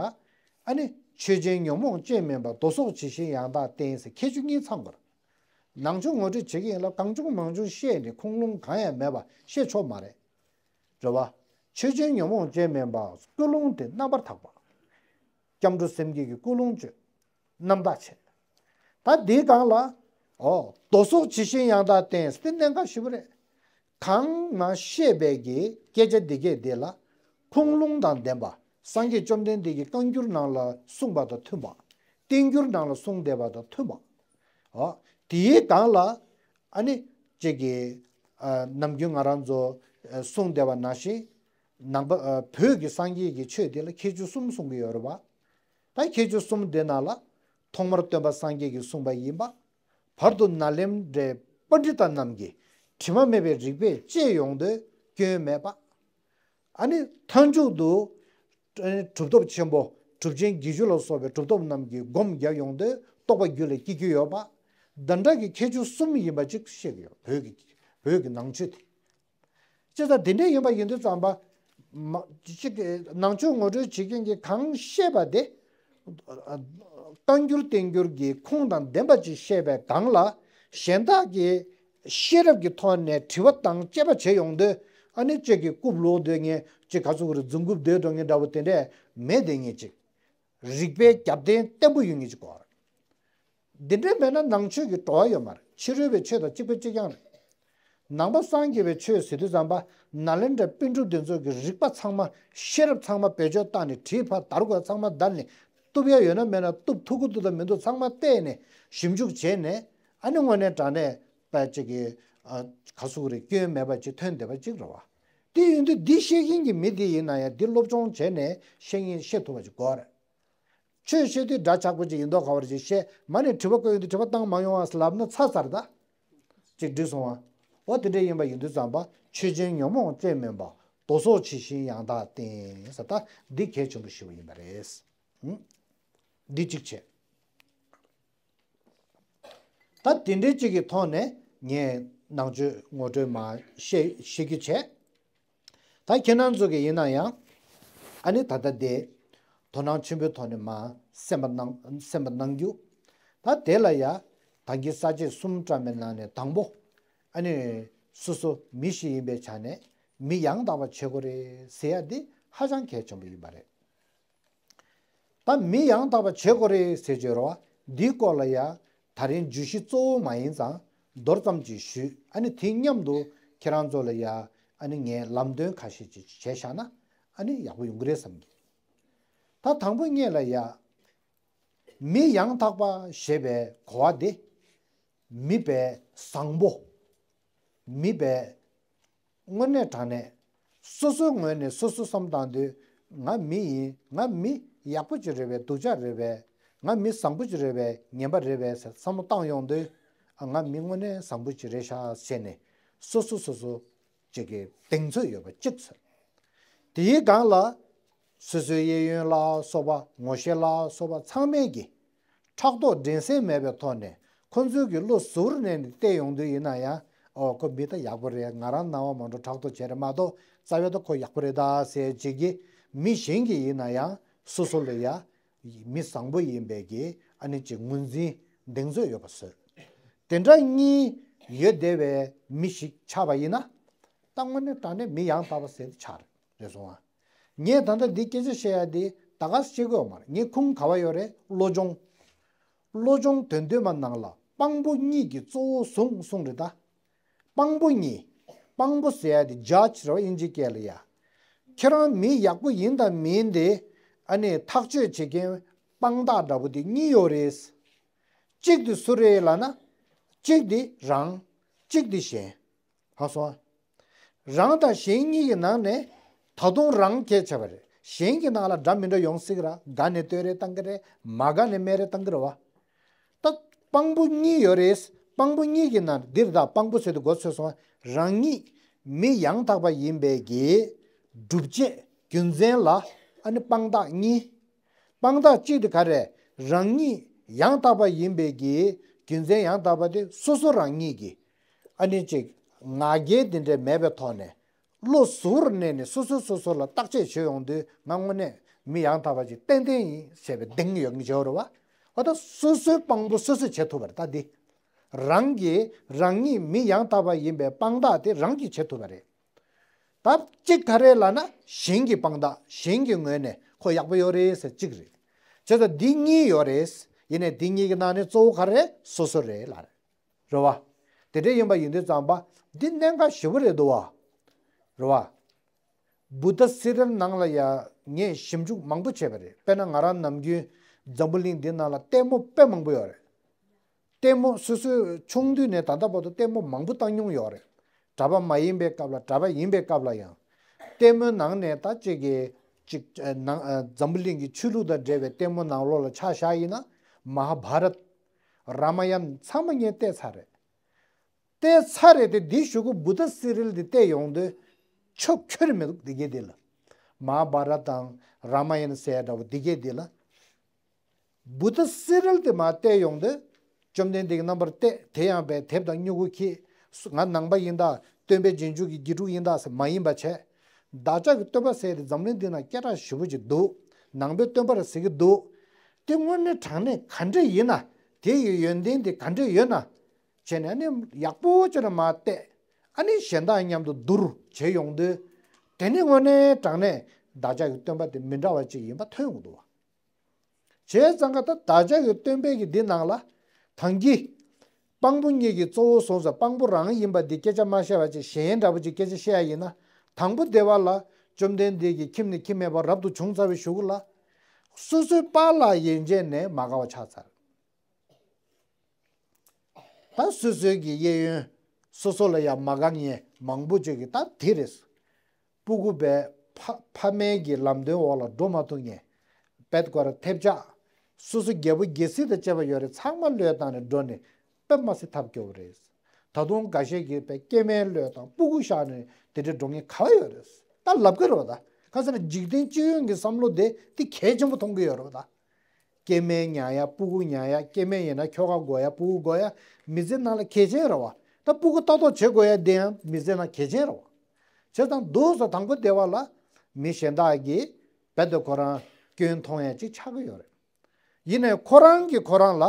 ཨ་ནི་ཆོས་ཅན་ཉོན་མོངས་ཅན་མིན་པ་མདོ་སོགས་ཇི་བཞིན་ཡང་དག་བསྟན་ཟེར་ཁྱད་ཆོས་གཉིས་ཚང་དགོས་རེད། ནང་ཆོས་ངོ་སྤྲོད་བྱེད་ཀྱི་ཡིན་ལ་གང་བྱུང་མང་བྱུང་བཤད་ནས་ཁུངས་ལུང་གང་ཡང་མེད་པ་བཤད་ཆོག་མ་རེད། རེད་བ། ཆོས་ཅན་ཉོན་མོངས་ཅན་མིན་པ་ཀུན་སློང་དེ་རྣམ་པར་དག་པ། སྐྱབས་འགྲོ་སེམས་བསྐྱེད་ཀྱི་ཀུན་སློང་བཅོས། རྣམ་དག་བྱས། ད་འདིའི་སྒང་ལ། ཨོ། མདོ་སོགས་ཇི་བཞིན་ཡང་དག་བསྟན་ཟེར་གནད་འགག་ཞེ་པོ་རེད། གང་ང་བཤད་པའི་གི་སྐད་ཆ་འདི་གས་འདི་ལ། ཁུངས་ལུང་དང་ལྡན་པ། སངས་རྒྱས་བཅོམ་ལྡན་འདས་ཀྱི་བཀའ་འགྱུར་ནང་ལ་གསུངས་པ་དང་མཐུན་པ། བསྟན་འགྱུར་ནང་ལ་གསུངས་བསྡད་པ་དང་མཐུན་པ། ཨོ། དེའི་སྒང་ལ། ཨ་ནི། ཅིག་གི། ཨ། ནམ་རྒྱུན་ང་རང་ཚོ། ཨ། གསུངས་བསྡད་པ་ནང་བཞིན། ནང་པ། ཨ། བོད་ཀྱི་སངས་རྒྱས་ཀྱི་ཆོས་འདི་ལ་ཁྱད་ཆོས་གསུམ་གསུང་གི་ཡོད་རེད་བ། ད་ཁྱད་ཆོས་གསུམ་དེ་ནང་ལ། ཐོག་མར་སྟོན་པ་སངས་རྒྱས་ཀྱིས་གསུངས་པ་ཡིན་པ། བར་དུ་ནཱ་ལེནྡྲའི་པཎྜི་ཏ་རྣམས་ཀྱིས་དྲི་མ་མེད་པའི་རིགས་པས་དཔྱད་ཡོང་དུས་སྐྱོན་མེད་པ། ཨ་ནི་མཐའ་མཇུག་ཏུ་གྲུབ་ཐོབ་ཆེན་པོ་གྲུབ་ཆེན་བརྒྱད་ཅུ་ལ་སོགས་པའི་གྲུབ་ཐོབ་རྣམས་ཀྱིས་སྒོམ་རྒྱག་ཡོང་དུས་རྟོགས་པ་རྒྱུད་ལ་སྐྱེ་རྒྱུ་ཡོད་པ། འདི་འདྲ་གི་ཁྱད་ཆོས་གསུམ་ཡིན་པ་ཅིག་བཤད་ཀྱི་ཡོད། བོད་ཀྱི་བོད་ཀྱི་ནང་ཆོས་དེ། ཅེས་དང་དེ་འདྲ་ཡིན་པ་ཡིན་དུས་ཙམ་པ། མ་གཅིག་གི་ནང་ཆོས་ངོ་སྤྲོད་བྱེད་མཁན་གྱིས་གང་བཤད་པ་དེ། རྟགས་འགྱུར་བསྟན་འགྱུར་གྱི་ཁུངས་དང་ལྡན་པ་ཅིག་བཤད་པའི་སྒང་ལ། གཞན་དག་གིས་ཤེས་རབ་ཀྱི་ཐོག་ནས་དྲི་བ་དང་དཔྱད་པ་བྱེད་ཡོང་དུས། ཨ་ནི་གཅིག་གིས་རྐུབ་ལོག་སྡོད་མཁན་གཅིག་ག་ཚོད་རེད། རྫུན་རྐུབ་སྡོད་འགྲོ་མཁན་འདྲ་བོ་དེ་འདྲས་མེད་བསྡད་མཁན་ཅིག་རིགས་པའི་རྒྱབ་རྟེན་བརྟན་པོ་ཡོད་མཁན་ཅིག་དགོས་རེད། འདི་འདྲ་མེད་ན་ནང་ཆོས་ཀྱི་བྲོ་བ་ཡོད་མ་རེད། ཕྱི་རོལ་པའི་ཆོས་དང་གཅིག་པ་གཅིག་རྐྱང་རེད། ནང་པ་སངས་རྒྱས་པའི་ཆོས་ཟེར་དུས་ཙམ་པ། ནཱ་ལེནྡྲ་པཎ་གྲུབ་འདི་ཚོ་གི་རིག་པ་ཚང་མ། ཤེས་རབ་ཚང་མ་བེད་སྤྱོད་བཏང་ནས། བྲིས་ཕར་དར་དགོས་ཚང་མ་བརྡར་ནས། གཏུབ་ཡ་ཡོད་ན་མེད་ན་གཏུབ། ཐུག་གི་འདུག་དང་མི་འདུག་ཚང་མ་བལྟས་ནས་ཞིབ་འཇུག་བྱས་ནས། ཨ་ནི་དངོས་གནས་དྲང་གནས་པ་ཅིག་གི་ཨ་ག་ཟེར་དགོས་རེད། སྐྱོན་མེད་པ་ཅིག་ཐོན་བསྡད་པ་ཅིག་རེད་བ། དེ་ཡིན་དུས་འདི་བཤད་མཁན་གྱི་མི་དེ་ཡིན་ན་ཡང་། འདི་སློབ་སྦྱོང་བྱས་ནས་བཤད་མཁན་བཤད་ཐུབ་པ་ཅིག་དགོས་རེད། ཆོས་བཤད་དུས་འདྲ་ཆགས་པོ་ཅིག་ཡིན་མདོག་ཁ་པོ་ཅིག་བཤད། མ་ནས་དྲི་བ་བཀོད་ཡོང་དུས་དྲི་བ་བཏང་མ་ཡོང་ཨ་ལབ་ན་ཚར་ཚར་ད། ཅིག་འགྲིག་སོང་ཨ། འོ་དེ་འདྲ་ཡིན་པ་ཡིན་དུས་ཙམ་པ། ཆོས་ཅན་ཉོན་མོངས་ཅན་མིན་པ། དོ་སོགས་ཇི་བཞིན་ཡང་དག་བསྟེན་ཟེར། ད་འདི་གལ་ཆེན་པོ་ཞེ་པོ་ཡིན་པ་རེད། ཧུམ། འདི་གཅིག་བྱས། ད་དེ་འདྲའི་གཅིག་གི་ཐོག་ནས་ངས་ནང་ཆོས་ངོ་སྤྲོད་མར་བཤད་བཤད་རྒྱུ་བྱས། ད་ཁྱེད་རང་ཚོ་གི་ཡིན་ན་ཡང་། ཨ་ནི་ད་ལྟ་དེ་དོ་སྣང་ཆེན་པོའི་ཐོག་ནས་མར་གསན་པ་གནང་། གསན་པ་གནང་རྒྱུ། ད་དེ་ལ་ཡ་ད་གིན་ས་བཅད་གསུམ་བཀྲམ་པའི་ནང་ནས་དང་པོ། ཨ་ནི་སོ་སོ་མི་ཞིག་ཡིན་པའི་ཆ་ནས་མི་ཡང་དག་པ་བྱེད་དགོས་རེད་ཟེར་ཡ་འདི་ཧ་ཅང་གལ་ཆེན་པོ་ཡིན་པ་རེད། ད་མི་ཡང་དག་པ་བྱེད་དགོས་རེད་ཟེར་བརྗོད་རོགས། འདིའི་སྐོར་ལ་ཡ་ད་རིང་བརྗོད་གཞི་གཙོ་བོ་མ་ཡིན་ཙང་མདོར་ཙམ་ཅིག་ཞུས། ཨ་ནི་དེ་མཉམ་དུ་ཁྱེད་རང་ཚོ་ལ་ཡ་ཨ་ནི་ངས་ལམ་སྟོན་ཁ་ཤས་ཅིག་བྱས་བཞག་ན་ཨ་ནི་ཡག་པོ་ཡོང་གི་རེད་བསམ་གི། ད་དང་པོ་ངེད་ལ་ཡ་མི་ཡང་དག་པ་ཞེས་པའི་གོ་བ་དེ། མི་བས་བཟང་པོ། མི་བས་དངོས་གནས་དྲང་གནས་སོ་སོའི་ངོས་ནས་སོ་སོ་བསམ་བཏང་དུས། ང་མི་ཡིན། ང་མི་ཡག་པོ་ཅིག་རེད་པས། སྡུག་ཅག་རེད་པས། ང་མི་བཟང་པོ་ཅིག་རེད་པས། ངན་པ་རེད་པས་ཟེར་བསམ་བློ་བཏང་ཡོང་དུས། ཨ། ང་མི་དངོས་གནས་བཟང་པོ་ཅིག་རེད་ཤག་ཟེར་ནས་སོ་སོ་སོ་སོ་ཅིག་གི་གདེང་ཚོད་ཡོད་པ་གཅིག་ཟེར། དེའི་སྒང་ལ་སོ་སོའི་གཡས་གཡོན་ལ་སོགས་པ། ངོ་ཤེས་ལ་སོགས་པ་ཚང་མས་ཀྱི་ཕྲག་དོག་འགྲན་སེམས་མེད་པའི་ཐོག་ནས། ཁོ་ཚོས་ཀྱི་བློ་གཟུ་བོར་གནས་ནས་བལྟས་ཡོང་དུས་ཡིན་ན་ཡང་། ཨོ། ཁོ་མི་ད་ཡག་པོ་རེད། ང་རང་སྣང་བ་མ་འགྲོ་ཕྲག་དོག་བྱས་རེད་མ་གཏོགས། རྩ་བའི་ད་ཁོ་ཡག་པོ་རེད་ད་ཟེར་ཅིག་གི། མི་གཞན་གྱིས་ཡིན་ན་ཡང་སོ་སོ་ལ་ཡ་མི་བཟང་པོ་ཡིན་པའི་གི་ཨ་ནི་ཅིག་ངོས་འཛིན་གདེང་ཚོད་ཡོད་པ་བཟོས། དེ་འདྲ་གཉིས་ཡོད་བསྡད་པའི་མི་ཞིག་ཆགས་པ་ཡིན་ན། ད་དངོས་གནས་དྲང་གནས་མི་ཡང་དག་པ་ཟེར་དེ་ཆགས་རེད། རེད་སོང་ཨ། ངས་ད་ལྟ་འདི་སྐད་ཆ་བཤད་ཡ་འདི་ད་ག་སེ་བཤད་ཀྱི་ཡོད་མ་རེད། ངའི་ཁུངས་ག་བ་ཡོད་རེད། བློ་སྦྱོང་། བློ་སྦྱོང་དོན་བསྡུས་མ་ནང་ལ་དཔང་པོ་གཉིས་ཀྱིས་གཙོ་བོ་བཟུང་གསུངས་རེད་ད། དཔང་པོ་གཉིས། དཔང་པོ་ཟེར་ཡ་དེ་ཇཇ་རེད་བ། དབྱིན་ཇིའི་སྐད་ལ་ཡ། ཁྱེད་རང་མི་ཡག་པོ་ཡིན་དང་མིན་དེ་ཨ་ནི་ཐག་གཅོད་བྱེད་མཁན་དཔང་རྟགས་འདྲ་པོ་དེ་གཉིས་ཡོད་རེད། གཅིག་དེ་སུ་རེད་ལབ་ན། གཅིག་དེ་རང་། གཅིག་དེ་གཞན། ཧ་སོང་། རང་དང་གཞན་གཉིས་ཀྱི་ནང་ནས་ད་དུང་རང་གལ་ཆེ་བ་རེད། གཞན་གྱི་ནང་ལ་འདྲ་མི་འདྲ་ཡོང་སྲིད་ཀྱི་ར། དགའ་ནས་བསྟོད་རེས་བཏང་གི་རེད། མ་དགའ་ནས་སྨད་རེས་བཏང་གི་རེད་བ། ད་དཔང་པོ་གཉིས་ཡོད་རེད། དཔང་པོ་གཉིས་ཀྱི་ནང་འདིར་ད་དཔང་པོ་ཟེར་དུས་གོ་ཚོད་སོང་། རང་ཉིད་མི་ཡང་དག་པ་ཡིན་པའི་གི་སྒྲུབ་བྱེད་རྒྱུ་མཚན་ལ་ཨ་ནི་དཔང་རྟགས་གཉིས། དཔང་རྟགས་གཅིག་དེ་ག་རེ། རང་ཉིད་ཡང་དག་པ་ཡིན་པའི་གི་རྒྱུ་མཚན་ཡང་དག་པ་དེ་སོ་སོ་རང་ཉིད་ཀྱིས་ཨ་ནི་ཅིག་ང་རྒྱལ་དེ་འདྲ་མེད་པའི་ཐོག་ནས། བློ་གཟུ་བོར་གནས་ནས་སོ་སོས་སོ་སོ་ལ་བརྟག་དཔྱད་བྱེད་ཡོང་དུས། ང་དངོས་གནས་མི་ཡང་དག་པ་ཅིག་ཏན་ཏན་ཡིན་ཞེས་པའི་གདེང་ཡོད་མཁན་ཅིག་ཡོད་རེད་བ། འོ་ད་སོ་སོའི་དཔང་པོ་སོ་སོས་བྱེད་ཐུབ་པ་རེད། ད་འདི་རང་གིས་རང་ཉིད་མི་ཡང་དག་པ་ཡིན་པའི་དཔང་རྟགས་དེ་རང་གིས་བྱེད་ཐུབ་པ་རེད། ད་གཅིག་ག་རེ་ལབ་ན། གཞན་གྱི་དཔང་རྟགས། གཞན་གྱི་ངོས་ནས་ཁོ་ཡག་པོ་ཡོད་རེད་ཟེར་གཅིག་རེད། བྱས་ཙང་འདི་གཉིས་ཡོད་རེད། ཡིན་ནའི་འདི་གཉིས་ཀྱི་ནང་ནས་གཙོ་བོ་ག་རེ། སོ་སོ་རེད་ལབ་རེད། རེད་བ། དེ་འདྲ་ཡིན་པ་ཡིན་དུས་ཙམ་པ་འདི་གནད་འགག་ཞེ་པོ་རེད་འདུག་བ། རེད་བ། བུདྡྷ་སི་རལ་ནང་ལ་ཡ་ངས་ཞིབ་འཇུག་མང་པོ་བྱས་པ་རེད། དཔེར་ན་ང་རང་ནམ་རྒྱུན་འཛམ་བུ་གླིང་འདི་ནང་ལ་ལྟད་མོ་དཔེ་མང་པོ་ཡོད་རེད། ལྟད་མོ་སོ་སོའི་ཆུང་དུས་ནས་ད་ལྟ་བར་དུ་ལྟད་མོ་མང་པོ་བལྟ་མྱོང་ཡོད་རེད། གྲྭ་པ་མ་ཡིན་པའི་སྐབས་ལ། གྲྭ་པ་ཡིན་པའི་སྐབས་ལ་ཡང་ལྟད་མོའི་ནང་ནས་ད་ཅིག་གི་ཅིག་ནང་འཛམ་བུ་གླིང་གི་ཆོས་ལུགས་དང་འབྲེལ་བའི་ལྟད་མོ་ནང་ལོགས་ལ་ཆ་བཞག་ཡིན་ན། མ་ཧཱ་བྷ་རཏ། རཱ་མ་ཡན་ཚང་མ་ངས་བལྟས་ཚར་རེད། བལྟས་ཚར་རེད་དེ། འདི་གཞུག་གུ་བུདྡྷ་སི་རི་ལ་འདི་བལྟས་ཡོང་དུས་ཆོབ་ཁྱོད་རེ་མི་འདུག་འདི་གས་འདི་ལ། མ་ཧཱ་བྷ་རཏ་དང་རཱ་མ་ཡན་ཟེར་ཡ་འདྲ་བོ་འདི་གས་འདི་ལ། བུདྡྷ་སི་རི་ལ་དེ་མར་བལྟས་ཡོང་དུས། བཅོམ་ལྡན་འདས་ཀྱིས་རྣམ་པར་བལྟས། དེ་ཡང་བས་དེབ་དང་སྨྱུ་གུ་ཁྱེར། ང་ནང་པ་ཡིན་ད། སྟོན་པའི་རྗེས་འཇུག་གི་དགེ་ཕྲུག་ཡིན་ད་ཟེར་མ་ཡིན་པ་བྱས། བདག་ཅག་གི་སྟོན་པ་ཟེར་དེ་འཛམ་གླིང་འདི་ན་སྐད་གྲགས་ཞེ་པོ་ཅིག་འདུག། ནང་པའི་སྟོན་པ་རེད་ཟེར་གྱི་འདུག། དེ་དངོས་གནས་དྲང་གནས་ག་འདྲ་ཡིན་ན། དེ་ཡི་ཡོན་ཏན་དེ་ག་འདྲ་ཡོད་ན། བྱས་ནས་ཨ་ནི་ཡག་པོ་བྱས་ནས་མར་བལྟས། ཨ་ནི་གཞན་དག་མཉམ་དུ་བསྡུར་བྱས་ཡོང་དུས། དེ་ནི་དངོས་གནས་དྲང་གནས་བདག་ཅག་གི་སྟོན་པ་དེ་མི་འདྲ་བ་ཅིག་ཡིན་པ་ཐོན་ཡོང་གི་འདུག་བ། བྱས་ཙང་ཀ་ད་བདག་ཅག་གི་སྟོན་པའི་གི་འདི་ནང་ལ། ཐང་གི། དཔང་པོ་གཉིས་ཀྱིས་གཙོ་བོ་བཟུང་ཟེར། དཔང་པོ་རང་ཡིན་པ་འདི་སྐད་ཆ་མ་བཤད་པ་ཅིག་གཞན་འདྲ་པོ་ཅིག་སྐད་ཆ་བཤད་ཡ་ཡིན་ན། དང་པོ་དེ་བ་ལ། བཅོམ་ལྡན་འདས་ཀྱི་ཁྱིམ་ནས་ཁྱིམ་མེད་པར་རབ་ཏུ་བྱུང་ཚར་བའི་གཞུག་གུ་ལ། སོ་སོའི་པཱ་ལགས་ཡན་ཆད་ནས་མ་དགའ་བ་ཆགས་ཚར། ད་སོ་སོའི་གི་གཡས་གཡོན། སོ་སོ་ལ་ཡང་མ་དགའ་མཁན་མང་པོ་ཅིག་གིས་ད་དེ་རེད། སྤུ་གུ་བས་ཕ་ཕ་མའི་གི་ལམ་སྟོན་འོག་ལ་འགྲོ་མ་ཐུབ་མཁན། བད་ཀོ་ར་ཐེབས་ཆག། སོ་སོ་རྒྱལ་པོ་རྒྱལ་སྲིད་དང་བཅས་པ་ཡོད་རེད། ཚང་མ་བློས་བཏང་ནས་འགྲོ་ནས་དཔེ་མ་སྲིད་ཐབས་སྐྱོ་བོ་རེད། ད་དུང་འགའ་ཤས་ཀྱིས་བས་སྐྱེ་དམན་བློས་བཏང་། སྤུ་གུ་བཞག་ནས་དེ་འདྲའི་འགྲོ་མཁན་ག་བ་ཡོད་རེད། ད་ལབ་ཀྱི་རེད་བ་ད། ག་ཟེར་ན་འཇིག་རྟེན་སྤྱི་ཡོངས་ཀྱི་བསམ་བློ་དེ་དེ་གལ་ཆེན་པོ་མཐོང་གི་ཡོད་རེད་བ་ད། སྐྱེ་དམན་ཉར་ཡ། སྤུ་གུ་ཉར་ཡ། སྐྱེ་དམན་ཡིན་ན་ཁྱོ་ག་དགོས་ཡ། སྤུ་གུ་དགོས་ཡ། མི་ཚེ་ནང་ལ་གལ་ཆེན་རེད་བ། ད་སྤུ་གུ་ལྟ་རྟོག་བྱེད་དགོས་ཡ་དེ་ཡང་མི་ཚེ་ནང་གལ་ཆེན་རེད་བ། བྱས་ཙང་འདུག་སེ་དང་པོ་དེ་བ་ལ་མི་གཞན་དག་གིས་རྦད་དེ་ཁོ་རང་སྐྱོན་མཐོང་ཡ་ཅིག་ཆགས་ཀྱི་ཡོད་རེད། ཡིན་ནའི་ཁོ་རང་གིས་ཁོ་རང་ལ་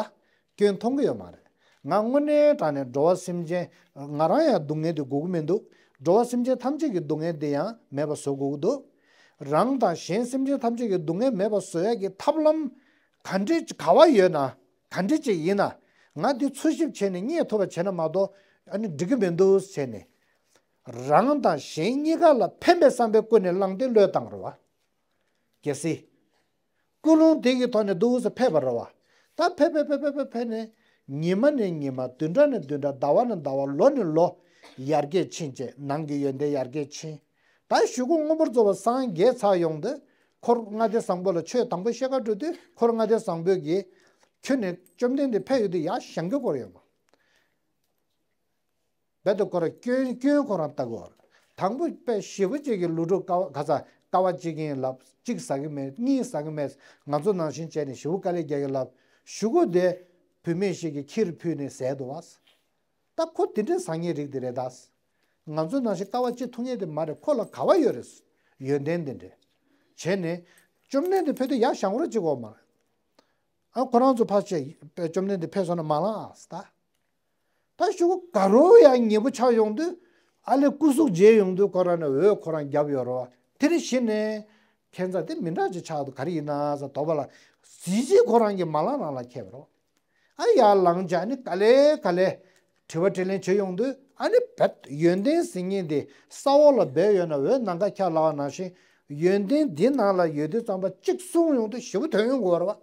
སྐྱོན་མཐོང་གི་ཡོད་མ་རེད། ང་དངོས་གནས་དྲང་གནས་འགྲོ་བ་སེམས་ཅན། ང་རང་ཡང་སྡུག་བསྔལ་དེ་དགོས་ཀྱི་མི་འདུག། འགྲོ་བ་སེམས་ཅན་ཐམས་ཅད་ཀྱི་སྡུག་བསྔལ་དེ་ཡང་མེད་པ་བཟོ་དགོས་ཀྱི་འདུག། རང་དང་གཞན་སེམས་ཅན་ཐམས་ཅད་ཀྱི་སྡུག་བསྔལ་མེད་པ་བཟོ་ཡ་གི་ཐབས་ལམ་ག་འདྲས་ག་བ་ཡོད་ན། ག་འདྲས་ཅིག་ཡིན་ན། ང་འདི་འཚོལ་ཞིབ་བྱས་ནས་རྙེད་ཐུབ་པ་བྱས་ན་མ་གཏོགས་ཨ་ནི་འགྲིག་གི་མི་འདུག་ཟེར་ནས། རང་དང་གཞན་གཉིས་ཀ་ལ་ཕན་པའི་བསམ་པའི་ཀུན་ནས་བསླངས་ཏེ་བློས་བཏང་རེད་བ། གལ་སྲིད། ཀུན་སློང་དེ་གི་ཐོག་ནས་འདུག་སེ་ཕེབས་པ་རེད་བ། ད་ཕེབས་ཕེབས་ཕེབས་ཕེབས་ཕེབས་ནས། ཉི་མ་ནས་ཉི་མ། བདུན་ཕྲག་ནས་བདུན་ཕྲག། ཟླ་བ་ནས་ཟླ་བ། ལོ་ནས་ལོ། ཡར་རྒྱས་ཕྱིན་བྱས་ནང་གི་ཡོན་ཏན་ཡར་རྒྱས་ཕྱིན། ད་གཞུག་གུ་མངོན་པར་རྫོགས་པར་སངས་རྒྱས་ཚར་ཡོང་དུས། འཁོར་ལྔ་སྡེ་བཟང་པོ་ལ་ཆོས་དང་པོ་བཤད་ག་འགྲོ་དུས། འཁོར་ལྔ་སྡེ་བཟང་པོས་ཀྱིས། ཁྱོད་ནས་བཅོམ་ལྡན་འདས་ཕེབས་ཡོང་དུས་ཡར་བཞེངས་རྒྱུ་སྐོར་ཡོད་མ། རྦད་དེ་ཁོ་རང་སྐྱོན་སྐྱོན་ཁོ་རང་ལྟ་གི་ཡོད་རེད། དང་པོ་དཔེ་ཞེ་པོ་ཅིག་གི་ལོ་དྲུག་དཀའ་བ། ག་ཚ་དཀའ་བ་གཅིག་ཡིན་ལབ། གཅིག་ཟ་གི་མེད། གཉིས་ཟ་གི་མེད། ང་ཚོ་ནང་བཞིན་བྱས་ནས་ཞེ་པོ་དཀའ་ལས་རྒྱག་གི་ལབ། གཞུག་གུ་དེ་བུད་མེད་ཞིག་གིས་ཁྱིར་ཕུད་ནས་བཟས་འདུག་བ། ད་ཁོ་དེ་འདྲའི་བཟང་ངན་རིགས་དེ་རེད་ད། ང་ཚོ་ནང་བཞིན་དཀའ་བ་སྤྱད་ཐུབ་མཁན་དེ་མ་རེད། ཁོ་ལ་ག་བ་ཡོད་རེད། ཡོན་ཏན་དེ་འདྲ་བྱས་ནས། བཅོམ་ལྡན་འདས་ཕེབས་དུས་ཡར་བཞེངས་རོགས་གཅིག་འོག་མ། ཨ་ཁོ་རང་ཚོ་ཕར་བྱས་བཅོམ་ལྡན་འདས་ཕེབས་སོང་ན་མ་ལངས་ཨ་ད། ད་ཞུ་ག་རོ་ཡང་ཉེ་པོ་ཆགས་ཡོང་དུས། ཨ་ལས་སྐུ་གཟུགས་མཇལ་ཡོང་དུས་ཁོ་རང་ནས་འོད་ཁོ་རང་བརྒྱབ་ཡོད་རེད་བ། དེ་ནས་གཞི་ནས་ཁྱད་མཚར་དེ་མི་འདྲ་ཅིག་ཆགས་འདུག། ག་རེ་ཡིན་ན་ཟེར་དོགས་པ་ལ། གཟི་བརྗིད་ཁོ་རང་གིས་མ་ལངས་རང་ལ་ཁེལ་བ་རེད་བ། ཨ་ཡར་ལངས་བྱས་ཨ་ནི་ག་ལེ་ག་ལེ་དྲི་བ་དྲིས་ལན་བྱེད་ཡོང་དུས། ཨ་ནི་རྦད་ཡོན་ཏན་ཟེར་མཁན་དེ་ས་འོག་ལ་སྦས་ཡོད་ན་འོད་ནམ་མཁའ་ཁྱབ་ལབ་པ་ནང་བཞིན། ཡོན་ཏན་འདི་ནང་ལ་ཡོད་དུས་ཙམ་པ་གཅིག་གསུངས་ཡོང་དུས་ཞེ་པོ་དོན་ཡོང་གི་ཡོད་རེད་བ།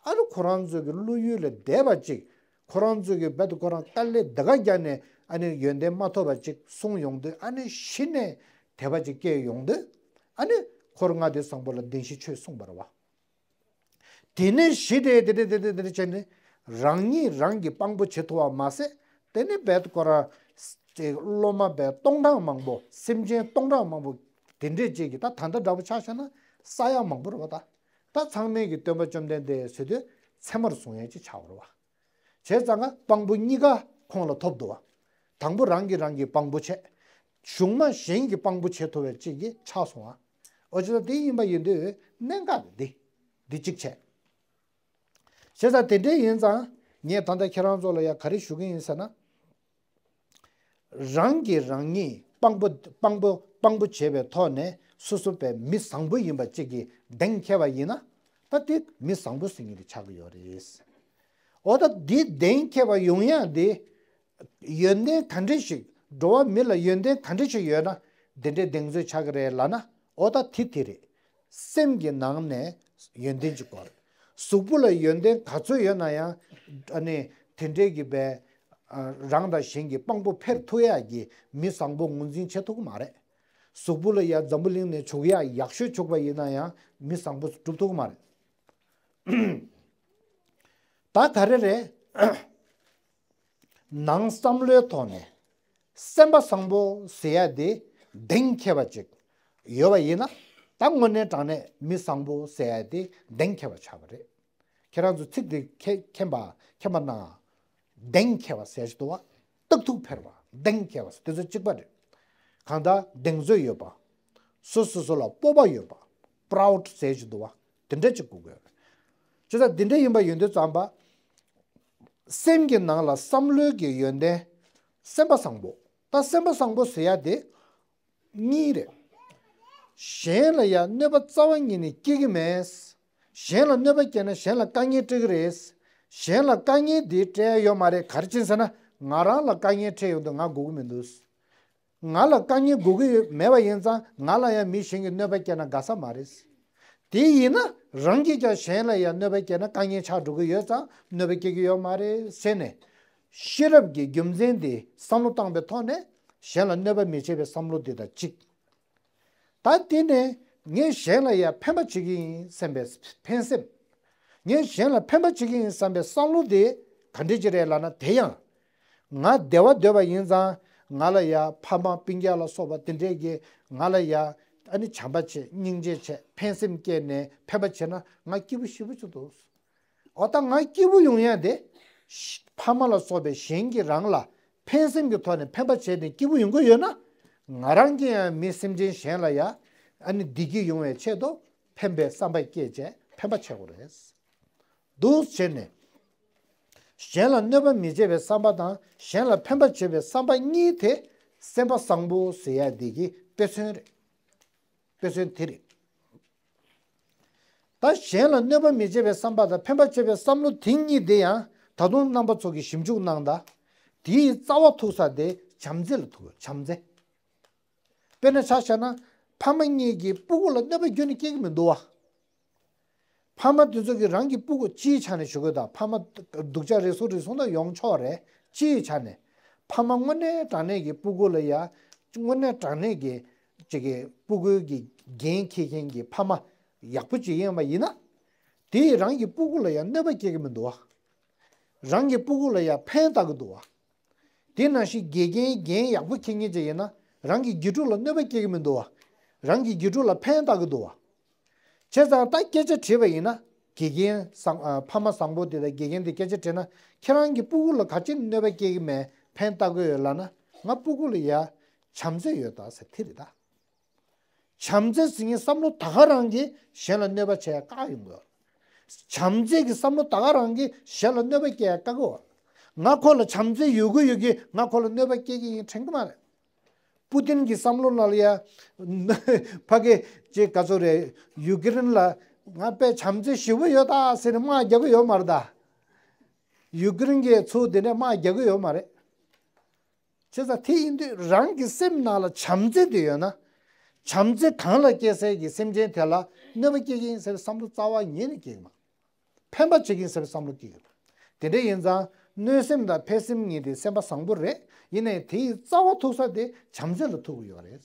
ཨ་ནི་ཁོ་རང་ཚོ་གི་བློ་ཡུལ་ལས་འདས་པ་ཅིག། ཁོ་རང་ཚོ་གི་རྦད་དེ་ཁོ་རང་དཀའ་ལས་དེ་ག་རྒྱག་ནས་ཨ་ནི་ཡོན་ཏན་མ་ཐོབ་པ་ཅིག་གསུངས་ཡོང་དུས། ཨ་ནི་གཞི་ནས་དད་པ་ཅིག་སྐྱེས་ཡོང་དུས། ཨ་ནི་འཁོར་ལྔ་སྡེ་བཟང་པོ་ལ་བདེན་བཞིའི་ཆོས་གསུངས་པ་རེད་བ། དེ་ནས་གཞི་དེ་དེ་དེ་དེ་དེ་དེ་བྱས་ནས་རང་ཉིད་རང་གིས་དཔང་པོ་བྱེད་ཐུབ་པ་མ་ཟད། དེ་ནས་རྦད་དེ་ཁོ་རང་སློབ་མ་རྦད་སྟོང་ཕྲག་མང་པོ། སེམས་ཅན་སྟོང་ཕྲག་མང་པོ་དེ་འདྲས་ཅིག་གིས། ད་ད་ལྟ་འདྲ་པོ་ཆ་བཞག་ན་ས་ཡ་མང་པོ་རེད་བ་ད། ད་ཚང་མས་ཀྱི་སྟོན་པ་བཅོམ་ལྡན་འདས་ཟེར་དུས་ཚད་མར་བཟུང་ཡས་ཅིག་ཆགས་པ་རེད་བ། བྱས་ཙང་ཀ་དཔང་པོ་གཉིས་ཀ་ཁོང་ལ་ཐོབ་འདུག་བ། དང་པོ་རང་གིས་རང་གི་དཔང་པོ་བྱས། གཞུག་མ་གཞན་གྱི་དཔང་པོ་བྱེད་ཐུབ་པའི་ཅིག་གི་ཆགས་སོང་བ། ཨོ་ཅི་ད་དེ་ཡིན་པ་ཡིན་དུས་གནད་འགག་འདི་འདི་གཅིག་བྱས། བྱས་ཙང་དེ་འདྲས་ཡིན་ཙང་ངས་ད་ལྟ་ཁྱེད་རང་ཚོ་ལ་ཡ་ག་རེ་ཞུ་གི་ཡིན་ཟེར་ན། རང་གིས་རང་ཉིད་དཔང་པོ་དཔང་པོ་དཔང་པོ་བྱས་པའི་ཐོག་ནས་སོ་སོ་པའི་མི་བཟང་པོ་ཡིན་པ་གཅིག་གིས་གདེང་འཁེལ་བ་ཡིན་ན། ད་དེ་མི་བཟང་པོ་ཟེར་མཁན་དེ་ཆགས་ཀྱི་ཡོད་རེད། འོ་ད་འདི་གདེང་འཁེལ་བ་ཡོང་ཡག་དེ་ཡོན་ཏན་ག་འདྲ་ཞིག། འགྲོ་བ་མི་ལ་ཡོན་ཏན་ག་འདྲ་ཞིག་ཡོད་ན་འདི་འདྲའི་གདེང་ཚོད་ཆགས་ཀྱི་རེད་ལབ་ན། འོ་ད་དེ་དེ་རེད། སེམས་ཀྱི་ནང་ནས་ཡོན་ཏན་གཅིག་དགོས་རེད། གཟུགས་པོ་ལ་ཡོན་ཏན་ག་ཚོད་ཡོད་ན་ཡང་། ཨ་ནི་དེ་འདྲས་ཀྱི་བས། ཨ། རང་དང་གཞན་གྱི་དཔང་པོ་འཕེར་ཐུབ་ཡག་གི་མི་བཟང་པོ་ངོས་འཛིན་བྱེད་ཐུབ་ཀྱི་མ་རེད། གཟུགས་པོ་ལ་ཡ་འཛམ་བུ་གླིང་ནས་བྱུག་ཡག་ཡག་ཤོས་བྱུག་པ་ཡིན་ན་ཡང་མི་བཟང་པོ་སྒྲུབ་ཐུབ་ཀྱི་མ་རེད། ད་ག་རེ་རེད། ནང་བསམ་བློའི་ཐོག་ནས་སེམས་པ་བཟང་པོ་ཟེར་ཡ་དེ་གདེང་འཁེལ་བ་ཅིག་ཡོད་པ་ཡིན་ན། ད་དངོས་གནས་དྲང་གནས་མི་བཟང་པོ་ཟེར་ཡ་དེ་གདེང་འཁེལ་བ་ཆགས་པ་རེད། ཁྱེད་རང་ཚོ་ཚིག་དེ་མཁྱེན་མཁྱེན་པ་མཁྱེན་པ་ན། གདེང་འཁེལ་བ་ཟེར་གྱི་འདུག་བ། སྟག་ཐུག་འཕེར་བ། གདེང་འཁེལ་བ་ཟེར་དེ་ཚོ་གཅིག་པ་རེད། གང་ལྟར་གདེང་ཚོད་ཡོད་པ། སོ་སོ་སོ་ལ་སྤོབས་པ་ཡོད་པ། པ་རའུ་ཌི་ཟེར་གྱི་འདུག་བ། དེ་འདྲ་གཅིག་དགོས་དགོས་རེད། ཅི་ལྟར་དེ་འདྲ་ཡིན་པ་ཡོད་དུས་ཙམ་པ། སེམས་ཀྱི་ནང་ལ་བསམ་བློའི་གི་ཡོན་ཏན། སེམས་པ་བཟང་པོ། ད་སེམས་པ་བཟང་པོ་ཟེར་ཡ་དེ། གཉིས་རེད། གཞན་ལ་ཡང་གནོད་པ་རྩ་བ་ཉིད་ནས་སྐྱེལ་གྱི་མེད། གཞན་ལ་གནོད་པ་སྐྱེལ་ན་གཞན་ལ་དཀའ་ངལ་སྤྲད་ཀྱི་རེད། གཞན་ལ་དཀའ་ངལ་འདི་སྤྲད་ཡ་ཡོད་མ་རེད། ག་རེ་བྱས་ཟེར་ན། ང་རང་ལ་དཀའ་ངལ་འཕྲད་ཡོང་དུས་ང་དགོས་ཀྱི་མི་འདུག་ང་ལ་དཀའ་ངལ་དགོས་ཀྱི་ཡོད་མེད་པ་ཡིན་ཙང་། ང་ལ་ཡང་མི་གཞན་གྱིས་གནོད་པ་སྐྱེལ་ན་དགའ་ས་མ་རེད། དེ་ཡིན་ན་རང་གིས་ཀྱང་གཞན་ལ་ཡང་གནོད་པ་སྐྱེལ་ན་དཀའ་ངལ་ཆགས་འགྲོ་གི་ཡོད་ཙང་གནོད་པ་སྐྱེལ་གྱི་ཡོད་མ་རེད་ཟེར་ནས། ཤེས་རབ་ཀྱི་རྒྱུ་མཚན་དེ་བསམ་བློ་བཏང་པའི་ཐོག་ནས་གཞན་ལ་གནོད་པ་མི་བྱེད་པའི་བསམ་བློ་དེ་དང་གཅིག་ད་དེ་ནས་ངས་གཞན་ལ་ཡང་ཕན་པ་བྱེད་ཀྱི་ཡིན་བསམ་པའི་ཕན་སེམས། ངས་གཞན་ལ་ཕན་པ་བྱེད་ཀྱི་ཡིན་བསམ་པའི་བསམ་བློ་དེ་ག་འདྲ་ཅིག་རེད་ལབ་ན། དེ་ཡང་ང་བདེ་བ་འདོད་པ་ཡིན་ཙང་། ང་ལ་ཡང་ཕ་མ་སྤུན་ཀྱག་ལ་སོགས་པ་དེ་འདྲས་ཀྱིས་ང་ལ་ཡང་ཨ་ནི་བྱམས་པ་བྱེད། སྙིང་རྗེ་བྱེད། ཕན་སེམས་བསྐྱེད་ནས་ཕན་པ་བྱེད་ན་ང་སྐྱིད་པོ་ཞེ་པོ་ཅིག་འདུག་འོ་ད་ང་སྐྱིད་པོ་ཡོང་ཡ་དེ། ཕ་མ་ལ་སོགས་པའི་གཞན་གྱིས་རང་ལ་ཕན་སེམས་ཀྱི་ཐོག་ནས་ཕན་པ་བྱས་ནས་སྐྱིད་པོ་ཡོང་གི་ཡོད་ན། ང་རང་གིས་ཡང་མི་སེམས་ཅན་གཞན་ལ་ཡང་ཨ་ནི་བདེ་སྐྱིད་ཡོང་བའི་ཆེད་དུ་ཕན་པའི་བསམ་པ་བསྐྱེད་བྱས་ཕན་པ་བྱེད་དགོས་རེད། འདུག་བྱས་ནས། གཞན་ལ་གནོད་པ་མི་བྱེད་པའི་བསམ་པ་དང་གཞན་ལ་ཕན་པ་བྱེད་པའི་བསམ་པ་གཉིས་དེ་སེམས་པ་བཟང་པོ་ཟེར་ཡ་འདི་གི་དཔེ་མཚོན་རེད། དཔེ་མཚོན་དེ་རེད། ད་གཞན་ལ་གནོད་པ་མི་བྱེད་པའི་བསམ་པ་དང་ཕན་པ་བྱེད་པའི་བསམ་བློ་དེ་གཉིས་དེ་ཡང་ད་དུང་རྣམ་པ་ཚོ་གིས་ཞིབ་འཇུག་གནང་དང་། དེའི་རྩ་བ་ཐུག་ས་དེ་བྱམས་བརྩེ་ལ་ཐུག་ཡོད། བྱམས་བརྩེ། དཔེར་ན་ཆ་བཞག་ན། ཕ་མ་གཉིས་ཀྱིས་སྤུ་གུ་ལ་གནོད་པ་ཁྱོན་ནས་སྐྱེལ་གྱི་མི་འདུག་བ། ཕ་མ་དེ་ཚོ་གིས་རང་གི་སྤུ་གུ་སྤྱིའི་ཆ་ནས་ཞུ་དགོས་དང་། ཕ་མ་སྡུག་ཅག་རེ་ཟུང་རེ་ཟུང་ད་ཡོང་ཆོག་རེད། སྤྱིའི་ཆ་ནས། ཕ་མ་དངོས་གནས་དྲང་གནས་ཀྱི་སྤུ་གུ་ལ་ཡ། དངོས་གནས་དྲང་གནས་ཀྱི་ཅིག་གི་སྤུ་གུའི་གི་འགན་འཁྱེར་མཁན་གྱི་ཕ་མ་ཡག་པོ་ཅིག་ཡིན་པ་ཡིན་ན། དེས་རང་གི་སྤུ་གུ་ལ་ཡང་གནོད་པ་སྐྱེལ་གྱི་མི་འདུག་བ། རང་གི་སྤུ་གུ་ལ་ཡང་ཕན་བཏགས་ཀྱི་འདུག་བ། དེ་ནང་བཞིན་དགེ་རྒན་འགན་ཡག་པོ་འཁྱེར་མཁན་ཅིག་ཡིན་ན། རང་གི་དགེ་ཕྲུག་ལ་གནོད་པ་སྐྱེལ་གྱི་མི་འདུག་བ། རང་གི་དགེ་ཕྲུག་ལ་ཕན་བཏགས་ཀྱི་འདུག་བ། བྱས་ཙང་ད་སྐད་ཆ་དྲིས་པ་ཡིན་ན། དགེ་རྒན་བཟང་ཨ། ཕ་མ་བཟང་པོ་དེ་དང་དགེ་རྒན་དེ་སྐད་ཆ་དྲིས་ན། ཁྱེད་རང་གི་སྤུ་གུ་ལ་ག་ཅི་གནོད་པ་སྐྱེལ་གྱི་མེད། ཕན་བཏགས་ཀྱི་ཡོད་ལབ་ན། ང་སྤུ་གུ་ལ་ཡ་བྱམས་བརྩེ་ཡོད་ད་ཟེར་དེ་རེད་ད། བྱམས་བརྩེ་ཟེར་མཁན་བསམ་བློ་ད་ག་རང་གིས་གཞན་ལ་གནོད་པ་བྱེད་ཡ་བཀག་ཡོང་གི་ཡོད། བྱམས་བརྩེ་གི་བསམ་བློ་ད་ག་རང་གིས་གཞན་ལ་གནོད་པ་སྐྱེལ་ཡ་བཀག་གི་ཡོད། ང་ཁོ་ལ་བྱམས་བརྩེ་ཡོད་གི་ཡོད་གི་ང་ཁོ་ལ་གནོད་པ་སྐྱེལ་གི་ཡིན་དྲན་གི་མ་རེད། པུ་ཏིན་གྱི་བསམ་བློ་ནང་ལ་ཡ། ཕ་གི་ཅིག་ག་ཚོད་རེད། ཡུ་ཀེ་རེན་ལ་ང་དཔེ་བྱམས་བརྩེ་ཞེ་པོ་ཡོད་ད་ཟེར་ནས་དམག་རྒྱག་གི་ཡོད་མ་རེད་ད། ཡུ་ཀེ་རེན་གྱི་ཚོ་དེ་འདྲས་དམག་རྒྱག་གི་ཡོད་མ་རེད། བྱས་ཙང་དེ་ཡིན་དུས་རང་གི་སེམས་ནང་ལ་བྱམས་བརྩེ་དེ་ཡོད་ན། བྱམས་བརྩེ་གང་ལ་སྐྱེ་སའི་གི་སེམས་ཅན་དེ་ལ་གནོད་པ་སྐྱེལ་གྱི་ཡིན་ཟེར་བའི་བསམ་བློ་རྩ་བ་ཉིད་ནས་སྐྱེ་གི་མ། ཕན་པ་བྱེད་ཀྱི་ཡིན་ཟེར་བའི་བསམ་བློ་སྐྱེ་གི་མ། དེ་འདྲ་ཡིན་ཙང་གནོད་སེམས་དང་ཕན་སེམས་གཉིས་དེ་སེམས་པ་བཟང་པོ་རེད། ཡིན་ནའི་དེའི་རྩ་བ་ཐུག་ས་དེ་བྱམས་བརྩེ་ལ་ཐུག་གི་ཡོད་རེད།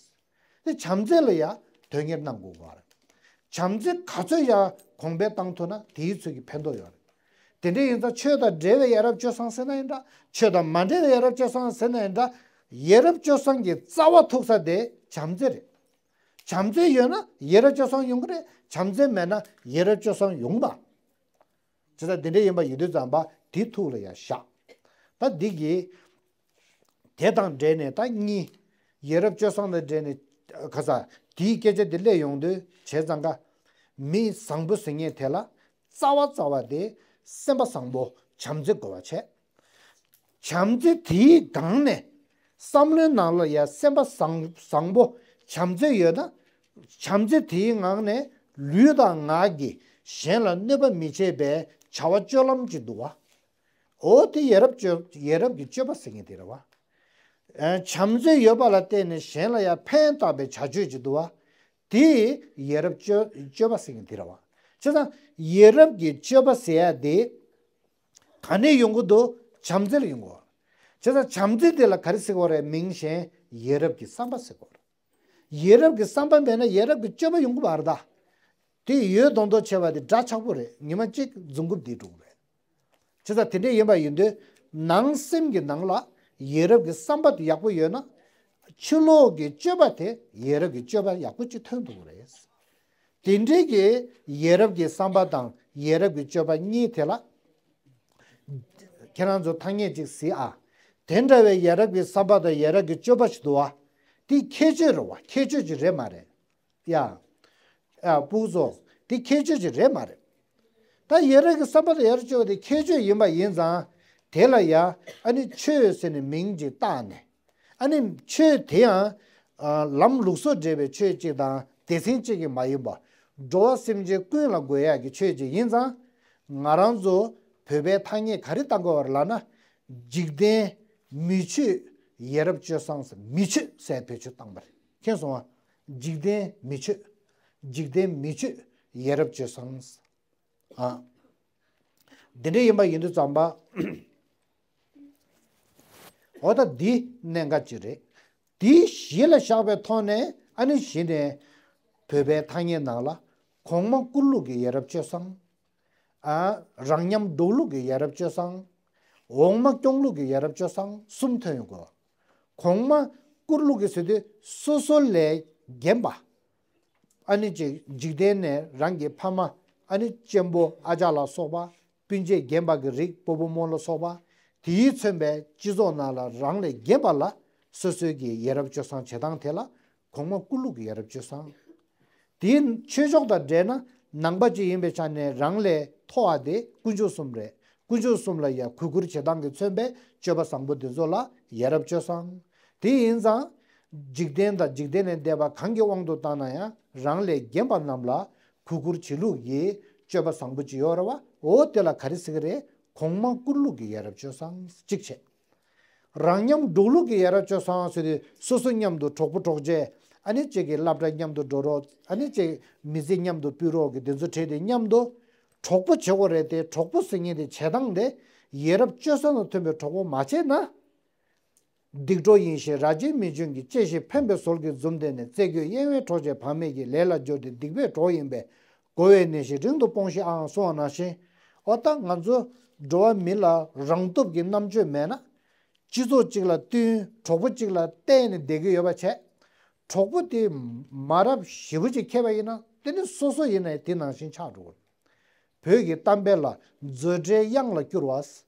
དེ་བྱམས་བརྩེ་ལ་ཡང་དོན་གཉེར་གནང་དགོས་པ་རེད། བྱམས་བརྩེ་ག་ཚོད་ཡང་གོང་འཕེལ་བཏང་ཐུབ་ན་དེའི་ཚོད་ཀྱི་ཕན་ཐོགས་ཡོད་རེད། དེ་འདྲ་ཡིན་ཙང་ཆོས་དང་འབྲེལ་བའི་ཡ་རབས་སྤྱོད་བཟང་ཟེར་ན་ཡིན་འདྲ། ཆོས་དང་མ་འབྲེལ་བའི་ཡ་རབས་སྤྱོད་བཟང་ཟེར་ན་ཡིན་འདྲ། ཡ་རབས་སྤྱོད་བཟང་གི་རྩ་བ་ཐུག་ས་དེ་བྱམས་བརྩེ་རེད། བྱམས་བརྩེ་ཡོད་ན་ཡ་རབས་སྤྱོད་བཟང་ཡོང་གི་རེད། བྱམས་བརྩེ་མེད་ན་ཡ་རབས་སྤྱོད་བཟང་ཡོང་མ། བྱས་ཙང་དེ་འདྲ་ཡིན་པ་ཡིན་དུས་ཙམ་པ་དེ་ཐུགས་ལ་ཡང་བཞག་ད་འདི་གི་དེ་དང་འབྲེལ་ནས་ད་གཉིས། ཡ་རབས་སྤྱོད་བཟང་དང་འབྲེལ་ནས་ག་ས་དེའི་སྐད་ཆ་དེ་སླེབས་ཡོང་དུས་བྱས་ཙང་ཀ་མི་བཟང་པོ་ཟེར་མཁན་དེ་ལ་རྩ་བ་རྩ་བ་དེ་སེམས་པ་བཟང་པོ་བྱམས་བརྩེ་དགོས་པ་བྱས། བྱམས་བརྩེ་དེའི་སྒང་ནས་བསམ་བློའི་ནང་ལ་ཡང་སེམས་པ་བཟང་བཟང་པོ་བྱམས་བརྩེ་ཡོད་ན། བྱམས་བརྩེ་དེའི་ངང་ནས་ལུས་དང་ངག་གིས་གཞན་ལ་གནོད་པ་མི་བྱེད་པའི་བྱ་བ་སྤྱོད་ལམ་ཅིག་འདུག་བ། འོ་དེ་ཡ་རབས་སྤྱོད་ཡ་རབས་ཀྱི་སྤྱོད་པ་ཟེར་མཁན་དེ་རེད་བ། ཨ། བྱམས་བརྩེ་ཡོད་པ་ལ་བརྟེན་ནས་གཞན་ལ་ཡང་ཕན་བཏགས་པའི་བྱ་སྤྱོད་ཅིག་འདུག་བ། དེ་ཡ་རབས་སྤྱོད་སྤྱོད་པ་ཟེར་མཁན་དེ་རེད་བ། བྱས་ཙང་ཡ་རབས་ཀྱི་སྤྱོད་པ་ཟེར་ཡ་དེ་ག་ནས་ཡོང་གི་འདུག་བྱམས་བརྩེ་ལ་ཡོང་གི་ཡོད། བྱས་ཙང་བྱམས་བརྩེ་དེ་ལ་ག་རེ་ཟེར་གྱི་ཡོད་རེད། མིང་གཞན་ཡ་རབས་ཀྱི་བསམ་པ་ཟེར་གྱི་ཡོད་རེད། ཡ་རབས་ཀྱི་བསམ་པ་མེད་ན་ཡ་རབས་ཀྱི་སྤྱོད་པ་ཡོང་གི་མ་རེད་ད། དེ་ཡོད་མདོག་མདོག་བྱས་པ་དེ་འདྲ་ཆགས་པོ་རེད། ཉི་མ་གཅིག་རྫུན་རྐུབ་དེ་འགྲོ་གི་རེད། བྱས་ཙང་དེ་འདྲ་ཡིན་པ་ཡིན་དུས། ནང་སེམས་ཀྱི་ནང་ལ་ཡ་རབས་ཀྱི་བསམ་པ་དེ་ཡག་པོ་ཡོད་ན། ཕྱི་ལོགས་ཀྱི་སྤྱོད་པ་དེ་ཡ་རབས་ཀྱི་སྤྱོད་པ་ཡག་པོ་ཅིག་ཐོན་ཐུབ་ཀྱི་རེད། དེ་འདྲའི་གི་ཡ་རབས་ཀྱི་བསམ་པ་དང་ཡ་རབས་ཀྱི་སྤྱོད་པ་གཉིས་དེ་ལ། ཁྱེད་རང་ཚོ་ཐ་སྙད་ཅིག་གཟིགས་ཨ། དེ་འདྲ་བའི་ཡ་རབས་ཀྱི་བསམ་པ་དང་ཡ་རབས་ཀྱི་སྤྱོད་པ་ཞིག་འདུག་བ། དེ་ཁྱད་ཆོས་རེད་བ། ཁྱད་ཆོས་ཅིག་རེད་མ་རེད། ཡ། ཨ། སྤུ་གུ་ཚོ། དེ་ཁྱད་ཆོས་ཅིག་རེད་མ་རེད། ད་ཡ་རབས་ཀྱི་བསམ་པ་དང་ཡ་རབས་སྤྱོད་པ་དེ་ཁྱད་ཆོས་ཡིན་པ་ཡིན་ཙང་། དེ་ལ་ཡ། ཨ་ནི་ཆོས་ཟེར་ནས་མིང་ཅིག་བཏགས་ནས། ཨ་ནི་ཆོས་དེ་ཡང་། ཨ། ལམ་ལུགས་སྲོལ་འབྲེལ་བའི་ཆོས་གཅིག་དང་སྡེ་ཚན་གཅིག་གི་མ་ཡིན་པ། འགྲོ་བ་སེམས་ཅན་ཀུན་ལ་དགོས་ཡག་གི་ཆོས་གཅིག་ཡིན་ཙང་། ང་རང་ཚོ་བོད་པའི་ཐ་སྙད་ག་རེ་བཏང་དགོས་པ་རེད་ལབ་ན། འཇིག་རྟེན་མི་ཆོས་ཡ་རབས་སྤྱོད་བཟང་ཟེར། མི་ཆོས་ཟེར་བེད་སྤྱོད་བཏང་པ་རེད། མཁྱེན་སོང་ང་། འཇིག་རྟེན་མི་ཆོས། འཇིག་རྟེན་མི་ཆོས་ཡ་རབས་སྤྱོད་བཟང་། ཨ། འདི་འདྲ་ཡིན་པ་ཡིན་དུས་ཙམ་པ། འོ་ད་འདི་གནད་འགག་ཅིག་རེད། འདི་གཞི་ལ་བཞག་པའི་ཐོག་ནས། ཨ་ནི་གཞི་ནས་བོད་པའི་ཐ་སྙད་ནང་ལ། གོང་མ་བཀུར་ལུགས་ཀྱི་ཡ་རབས་སྤྱོད་བཟང་། ཨ། རང་ཉམས་སྒྲོག་ལུགས་ཀྱི་ཡ་རབས་སྤྱོད་བཟང་། འོག་མ་སྐྱོང་ལུགས་ཀྱི་ཡ་རབས་སྤྱོད་བཟང་གསུམ་ཐོན་ཡོང་གི་ཡོད། གོང་མ་བཀུར་ལུགས་ཀྱི་ཟེར་དུས་སོ་སོ་ལས་རྒན་པ། ཨ་ནི་ཅིག་འཇིག་རྟེན་ནས་རང་གི་ཕ་མ། ཨ་ནི་གཅེན་པོ་ཨ་ཅག་ལ་སོགས་པ། སྤུན་མཆེད་རྒན་པ་གི་རིགས། སྤོ་བོ་རྨོ་ལ་སོགས་པ། དེའི་མཚོན་པའི་སྤྱི་ཚོགས་ནང་ལ་རང་ལས་རྒན་པ་ལ་སོ་སོའི་གི་ཡ་རབས་སྤྱོད་བཟང་བྱེད་སྟངས་དེ་ལ་གོང་མ་བཀུར་ལུགས་ཀྱི་ཡ་རབས་སྤྱོད་བཟང་། དེའི་ཆོས་ཕྱོགས་དང་འབྲེལ་ན། ནང་པ་ཅིག་ཡིན་པའི་ཆ་ནས་རང་ལས་མཐོ་བ་དེ་དཀོན་མཆོག་གསུམ་རེད། དཀོན་མཆོག་གསུམ་ལ་ཡ་གུས་བཀུར་བྱེད་སྟངས་ཀྱིས་མཚོན་པའི་སྤྱོད་པ་བཟང་པོ་དེ་ཚོ་ལ་ཡ་རབས་སྤྱོད་བཟང་། དེ་ཡིན་ཙང་། འཇིག་རྟེན་དང་འཇིག་རྟེན་ལས་འདས་པ་གང་གི་དབང་དུ་བཏང་ན་ཡང་། རང་ལས་རྒན་པ་རྣམས་ལ་གུས་བཀུར་བྱེད་ལུགས་ཀྱི་སྤྱོད་པ་བཟང་པོ་ཅིག་ཡོད་རེད་བ། འོ་དེ་ལ་ག་རེ་ཟེར་གི་རེད། གོང་མ་བཀུར་ལུགས་ཀྱི་ཡ་རབས་སྤྱོད་བཟང་གཅིག་བྱས། རང་ཉམས་སྒྲོག་ལུགས་ཀྱི་ཡ་རབས་སྤྱོད་བཟང་ཟེར་དུས། སོ་སོ་མཉམ་དུ་གྲོགས་པོ་གྲོགས་མཆེད། ཨ་ནི་གཅིག་གི་སློབ་གྲྭ་མཉམ་དུ་འགྲོ་རོགས། ཨ་ནི་གཅིག་མི་ཚེ་མཉམ་དུ་སྤུད་རོགས་ཀྱི་དེ་ཚོ་གྲས་དེ་མཉམ་དུ་གྲོགས་པོ་བྱེད་དགོས་རེད་དེ། གྲོགས་པོ་ཟེར་མཁན་དེ་བྱེད་སྟངས་དེ་ཡ་རབས་སྤྱོད་བཟང་དང་མཐུན་པའི་གྲོགས་པོ་མ་བྱས་ན། སྡིག་གྲོགས་ཡིན་ཞེས་ར་སྤྱོད་མི་འཇོན་གྱི། གཅེས་ཤིང་ཕན་པའི་ཟོལ་གྱིས་འཛུམ་བསྟན་ནས། རྩེ་རྒྱུད་གཡེང་བའི་གྲོགས་བྱས་བག་མེད་ཀྱི། ལས་ལ་སྦྱོར་ཏེ་སྡིག་པའི་གྲོགས་ཡིན་པས། རྒོལ་བའི་ནད་གཞི་རིང་དུ་སྤོངས་ཤིག་ཨང་གསུངས་པ་ནང་བཞིན། འོ་ད་ང་ཚོ་འགྲོ་བ་མི་ལ་རང་སྟོབས་ཀྱི་རྣམ་དཔྱོད་མེད་ན། སྤྱི་ཚོགས་གཅིག་ལ་བསྟུན། གྲོགས་པོ་གཅིག་ལ་བརྟེན་ནས་བསྡད་ཀྱི་ཡོད་པ་བྱས། གྲོགས་པོ་དེ་མ་རབས་ཞེ་པོ་ཅིག་ཁེལ་བ་ཡིན་ན། དེ་ནི་སོ་སོ་ཡིན་ན་དེ་ནང་བཞིན་ཆགས་འགྲོ་གི་རེད། བོད་ཀྱི་གཏམ་དཔེ་ལ། མཛོད་འདྲའི་གཡང་ལ་སྐྱུར་བ།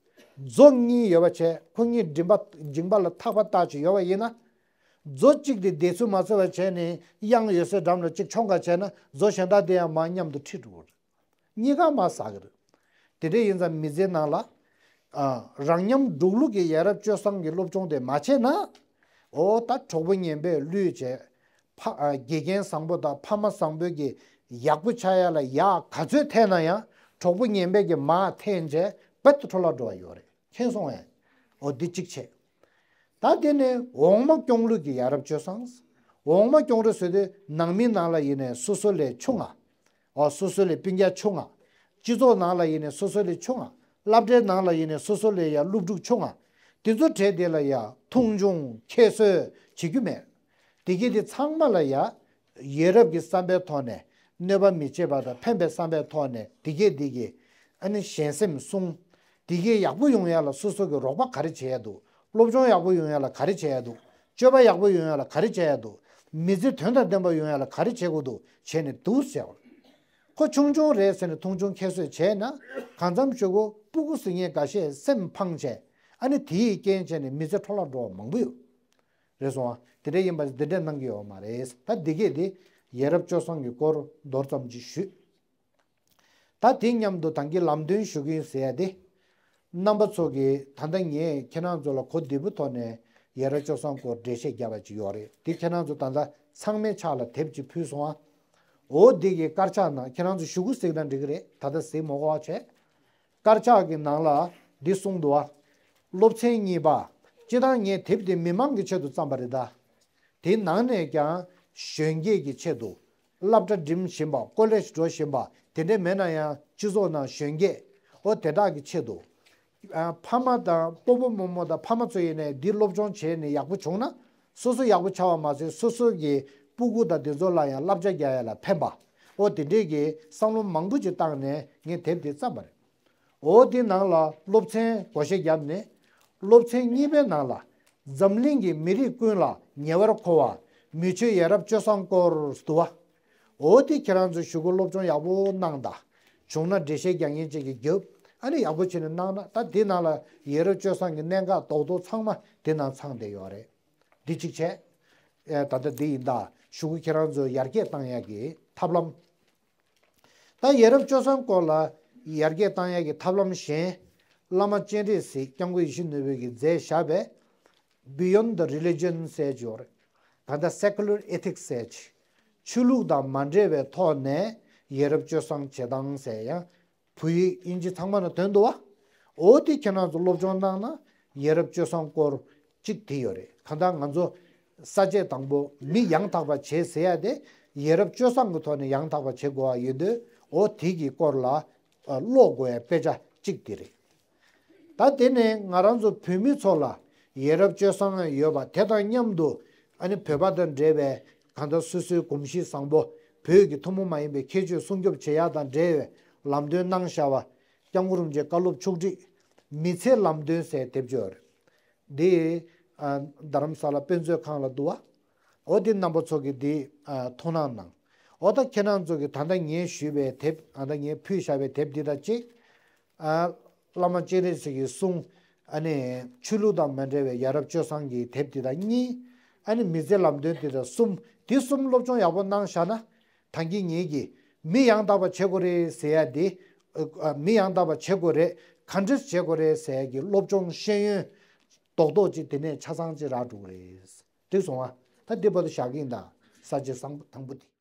མཛོ་གཉིས་ཡོད་པ་བྱས། ཁོ་གཉིས་མགྲིན་པ། མཇིང་པ་ལ་ཐག་པ་བཏགས་བྱས་ཡོད་པ་ཡིན་ན། མཛོ་གཅིག་དེ་བདེ་ཚོད་མ་ཚོར་བ་བྱས་ནས། གཡང་ཡོད་སའི་འགྲམ་ལ་གཅིག་མཆོང་ག་བྱས་ན། མཛོ་གཞན་དག་དེ་ཡང་མར་མཉམ་དུ་ཁྲིད་འགྲོ་གི་རེད། གཉིས་ཀ་མར་ཟག་གི་རེད། དེ་འདྲ་ཡིན་ཙང་མི་ཚེའི་ནང་ལ། ཨ། རང་ཉམས་སྒྲོག་ལུགས་ཀྱི་ཡ་རབས་སྤྱོད་བཟང་གི་སློབ་སྦྱོང་དེ་མ་བྱས་ན། འོ་ད་གྲོགས་པོ་ངན་པས་བསླུས་བྱས། ཕ། ཨ། དགེ་རྒན་བཟང་པོ་དང་ཕ་མ་བཟང་པོའི་གི་ཡག་པོ་ཆགས་ཡ་ལ་ཡག་ག་ཚོད་འཐེན་ན་ཡང་། གྲོགས་པོ་ངན་པས་ཀྱི་མར་འཐེན་བྱས་རྦད་དེ་འཕྲོ་བརླག་འགྲོ་བ་ཡོད་རེད། མཁྱེན་སོང་ངས། འོ་འདི་གཅིག་བྱས། ད་དེ་ནས་འོག་མ་སྐྱོང་ལུགས་ཀྱི་ཡ་རབས་སྤྱོད་བཟང་། འོག་མ་སྐྱོང་རེད་ཟེར་དུས། ནང་མི་ནང་ལ་ཡིན་ནའི་སོ་སོ་ལས་ཆུང་ང་། འོ་སོ་སོ་ལས་སྤུན་ཀྱག་ཆུང་ང་། སྤྱི་ཚོགས་ནང་ལ་ཡིན་ནའི་སོ་སོ་ལས་ཆུང་ང་། སློབ་གྲྭའི་ནང་ལ་ཡིན་ནའི་སོ་སོ་ལས་ཡ་སློབ་ཕྲུག་ཆུང་ང་། དེ་ཚོ་གྲས་དེ་ལ་ཡ་མཐོང་ཆུང་ཁྱད་གསོད་བྱེད་རྒྱུ་མེད། དེ་གས་དེ་ཚང་མ་ལ་ཡ། ཡ་རབས་ཀྱི་བསམ་པའི་ཐོག་ནས། གནོད་པ་མི་བྱེད་པ་དང་ཕན་པའི་བསམ་པའི་ཐོག་ནས། དེ་གས་དེ་གས། ཨ་ནི་གཞན་སེམས་བསྲུང་། དེ་གས་ཡག་པོ་ཡོང་ཡ་ལ་སོ་སོ་གི་རོགས་པ་ག་རེ་བྱེད་ཡ་འདུག་སློབ་སྦྱོང་ཡག་པོ་ཡོང་ཡ་ལ་ག་རེ་བྱེད་ཡ་འདུག་སྤྱོད་པ་ཡག་པོ་ཡོང་ཡ་ལ་ག་རེ་བྱེད་ཡ་འདུག་མི་ཚེ་དོན་དང་ལྡན་པ་ཡོང་ཡ་ལ་ག་རེ་བྱེད་དགོས་འདུག་བྱས་ནས་འདུག་ཟེར་བ། ཁོ་ཆུང་ཆུང་རེད་ཟེར་ནས་མཐོང་ཆུང་ཁྱད་གསོད་བྱས་ན། གང་འཚམ་ཞུ་གོ་སྤུ་གུ་ཟེར་མཁན་འགའ་ཤས་སེམས་ཕངས་བྱས། ཨ་ནི་དེའི་རྐྱེན་བྱས་ནས་མི་ཚེ་འཕྲོ་བརླག་འགྲོ་བ་མང་པོ་ཡོད། རེད་སོང་ཨ། དེ་འདྲ་ཡིན་པ་འདི་འདྲ་གནང་གི་ཡོད་མ་རེད། ད་འདི་གས་དེ་ཡ་རབས་སྤྱོད་བཟང་གི་སྐོར་མདོར་ཙམ་ཅིག་ཞུས། ད་དེ་མཉམ་དུ་ད་གིན་ལམ་སྟོན་ཞུ་གི་ཡིན་ཟེར་ཡ་དེ། རྣམ་པ་ཚོ་གིས་ད་ལྟ་ངས་ཁྱེད་རང་ཚོ་ལ་གོ་བདེ་པོའི་ཐོག་ནས་ཡ་རབས་སྤྱོད་བཟང་སྐོར་འགྲེལ་བཤད་བརྒྱབ་པ་ཅིག་ཡོད་རེད། དེ་ཁྱེད་རང་ཚོ་ད་ལྟ་ཚང་མའི་ཕྱག་ལ་དེབ་ཅིག་ཕུལ་སོང་ཨ། འོ་འདི་གི་དཀར་ཆག་ནང་ཁྱེད་རང་ཚོ་གཞུག་གུ་གཟིགས་ན་འགྲིག་གི་རེད། ད་ལྟ་གཟིགས་མ་དགོས་པ་བྱས། དཀར་ཆག་གི་ནང་ལ་འདི་གསུངས་འདུག་བ། སློབ་ཚན་གཉིས་པ། སྤྱིར་བཏང་ངས་དེབ་འདི་མི་མང་གི་ཆེད་དུ་བརྩམས་པ་རེད་ད། དེའི་ནང་ནས་ཀྱང་གཞོན་སྐྱེས་ཀྱི་ཆེད་དུ། སློབ་གྲྭ་འགྲིམ་བཞིན་པ། ཀོ་ལེཇ་འགྲོ་བཞིན་པ། དེ་འདྲ་མེད་ན་ཡང་སྤྱི་ཚོགས་ནང་གཞོན་སྐྱེས། འོ་དེ་དག་གི་ཆེད་དུ། ཨ། ཕ་མ་དང་སྤོ་བོ་རྨོ་མོ་དང་ཕ་མ་ཚོ་ཡིན་ནའི་འདི་སློབ་སྦྱོང་བྱས་ནས་ཡག་པོ་བྱུང་ན། སོ་སོ་ཡག་པོ་ཆགས་པ་མ་ཟད། སོ་སོ་གི་སྤུ་གུ་དང་དེ་ཚོ་ལ་ཡང་བསླབ་བྱ་རྒྱག་ཡ་ལ་ཕན་པ། འོ་དེ་འདྲས་ཀྱི་བསམ་བློ་མང་པོ་ཅིག་བཏང་ནས་ངས་དེབ་དེ་བརྩམས་པ་རེད། འོ་དེ་ནང་ལ་སློབ་ཚན་བགོ་བཤའ་བརྒྱབ་ནས། སློབ་ཚན་གཉིས་པའི་ནང་ལ། འཛམ་གླིང་གི་མི་རིགས་ཀུན་ལ་ཉེ་བར་མཁོ་བ། མི་ཆོས་ཡ་རབས་སྤྱོད་བཟང་སྐོར་འདུག་བ། འོ་དེ་ཁྱེད་རང་ཚོ་གཞུག་གུ་སློབ་སྦྱོང་ཡག་པོ་གནང་དང་། བྱུང་ན་འགྲེལ་བཤད་རྒྱག་མཁན་ཅིག་གིས་རྒྱབ། ཨ་ནི་ཡག་པོ་བྱས་ནས་གནང་ན། ད་དེ་ནང་ལ་ཡ་རབས་སྤྱོད་བཟང་གི་གནད་འགག་རྡོག་རྡོག་ཚང་མ་དེ་ནང་ཚང་བསྡད་ཡོད་རེད། འདི་གཅིག་བྱས། ཨེ། ད་ལྟ་འདི་ཡིན་ད། གཞུག་གུ་ཁྱེད་རང་ཚོ་ཡར་རྒྱས་བཏང་ཡག་གི་ཐབས་ལམ། ད་ཡ་རབས་སྤྱོད་བཟང་སྐོར་ལ་ཡར་རྒྱས་བཏང་ཡག་གི་ཐབས་ལམ་གཞན། བླ་མ་སྤྱན་རས་གཟིགས་སྐྱབས་མགོན་ཡིད་བཞིན་ནོར་བུ་གིས་མཛད་བཞག་པའི་Beyond the Religion ཟེར་ཅིག་ཡོད་རེད། ད་ལྟ་Secular Ethics ཟེར་ཅིག་ཆོས་ལུགས་དང་མ་འབྲེལ་བའི་ཐོག་ནས་ཡ་རབས་སྤྱོད་བཟང་བྱེད་སྟངས་ཟེར་ཡང་། བོད་ཡིག་དབྱིན་ཇི་ཚང་མ་ན་ཐོན་འདུག་བ། འོ་དེ་ཁྱེད་རང་ཚོ་སློབ་སྦྱོང་གནང་ན། ཡ་རབས་སྤྱོད་བཟང་སྐོར་གཅིག་དེ་ཡོད་རེད། གང་ལྟར་ང་ཚོ་ས་བཅད་དང་པོ་མི་ཡང་དག་པ་བྱེད་ཟེར་ཡ་དེ། ཡ་རབས་སྤྱོད་བཟང་གི་ཐོག་ནས་ཡང་དག་པ་བྱེད་དགོས་པ་ཡིན་དུས། འོ་དེ་གི་སྐོར་ལ་ཀློག་དགོས་ཡ་དཔེ་ཆ་གཅིག་དེ་རེད། ད་དེ་ནས་ང་རང་ཚོ་བོད་མི་ཚོ་ལ་ཡ་རབས་སྤྱོད་བཟང་ཡོད་པ་དེ་དང་མཉམ་དུ། ཨ་ནི་བོད་པ་དང་འབྲེལ་བའི་གང་ལྟར་སོ་སོའི་གོམས་གཤིས་བཟང་པོ། བོད་ཀྱི་ཐུན་མོང་མ་ཡིན་པའི་ཁྱད་ཆོས་སྲུང་སྐྱོབ་བྱེད་ཡག་དང་འབྲེལ་བའི་ལམ་སྟོན་གནང་བཞག་པ། སྐྱབས་མགོན་རིན་པོ་ཆེའི་བཀའ་སློབ་ཕྱོགས་སྒྲིག་མི་ཚེའི་ལམ་སྟོན་ཟེར་དེབ་ཅིག་ཡོད་རེད། འདི། ཨ། རྡ་རམ་ས་ལ་དཔེ་མཛོད་ཁང་ལ་འདུག་བ། འོ་འདི་རྣམ་པ་ཚོ་གིས་འདི། ཨ། ཐུགས་སྣང་གནང་། འོ་ད་ཁྱེད་རང་ཚོ་གིས་ད་ལྟ་ངས་ཞུས་པའི་དེབ། ད་ལྟ་ངས་ཕུལ་བཞག་པའི་དེབ་འདི་དང་གཅིག་ཨ། བླ་མ་སྤྱན་རས་གཟིགས་ཀྱི་གསུང་། ཨ་ནི་ཆོས་ལུགས་དང་མ་འབྲེལ་བའི་ཡ་རབས་སྤྱོད་བཟང་གི་དེབ་འདི་དང་གཉིས། ཨ་ནི་མི་ཚེའི་ལམ་སྟོན་འདི་དང་གསུམ། འདི་གསུམ་སློབ་སྦྱོང་ཡག་པོ་གནང་བཞག་ན། ད་གིན་ངེད་ཀྱིས་མི་ཡང་དག་པ་བྱེད་དགོས་རེད་ཟེར་ཡ་འདི། ཨ། མི་ཡང་དག་པ་བྱེད་དགོས་རེད། ག་འདྲས་བྱེད་དགོས་རེད་ཟེར་ཡ་གི་སློབ་སྦྱོང་ཤེས་ཡོན་རྡོག་རྡོག་ཅིག་དེ་ནས་ཆ་ཚང་ཅིག་རག་འགྲོ་གི་རེད། འགྲིག་སོང་ཨ། ད་འདི་བར་དུ་བཞག་གི་ཡིན་ད། ས་བཅད་བཟང་པོ་དང་པོ་འདི།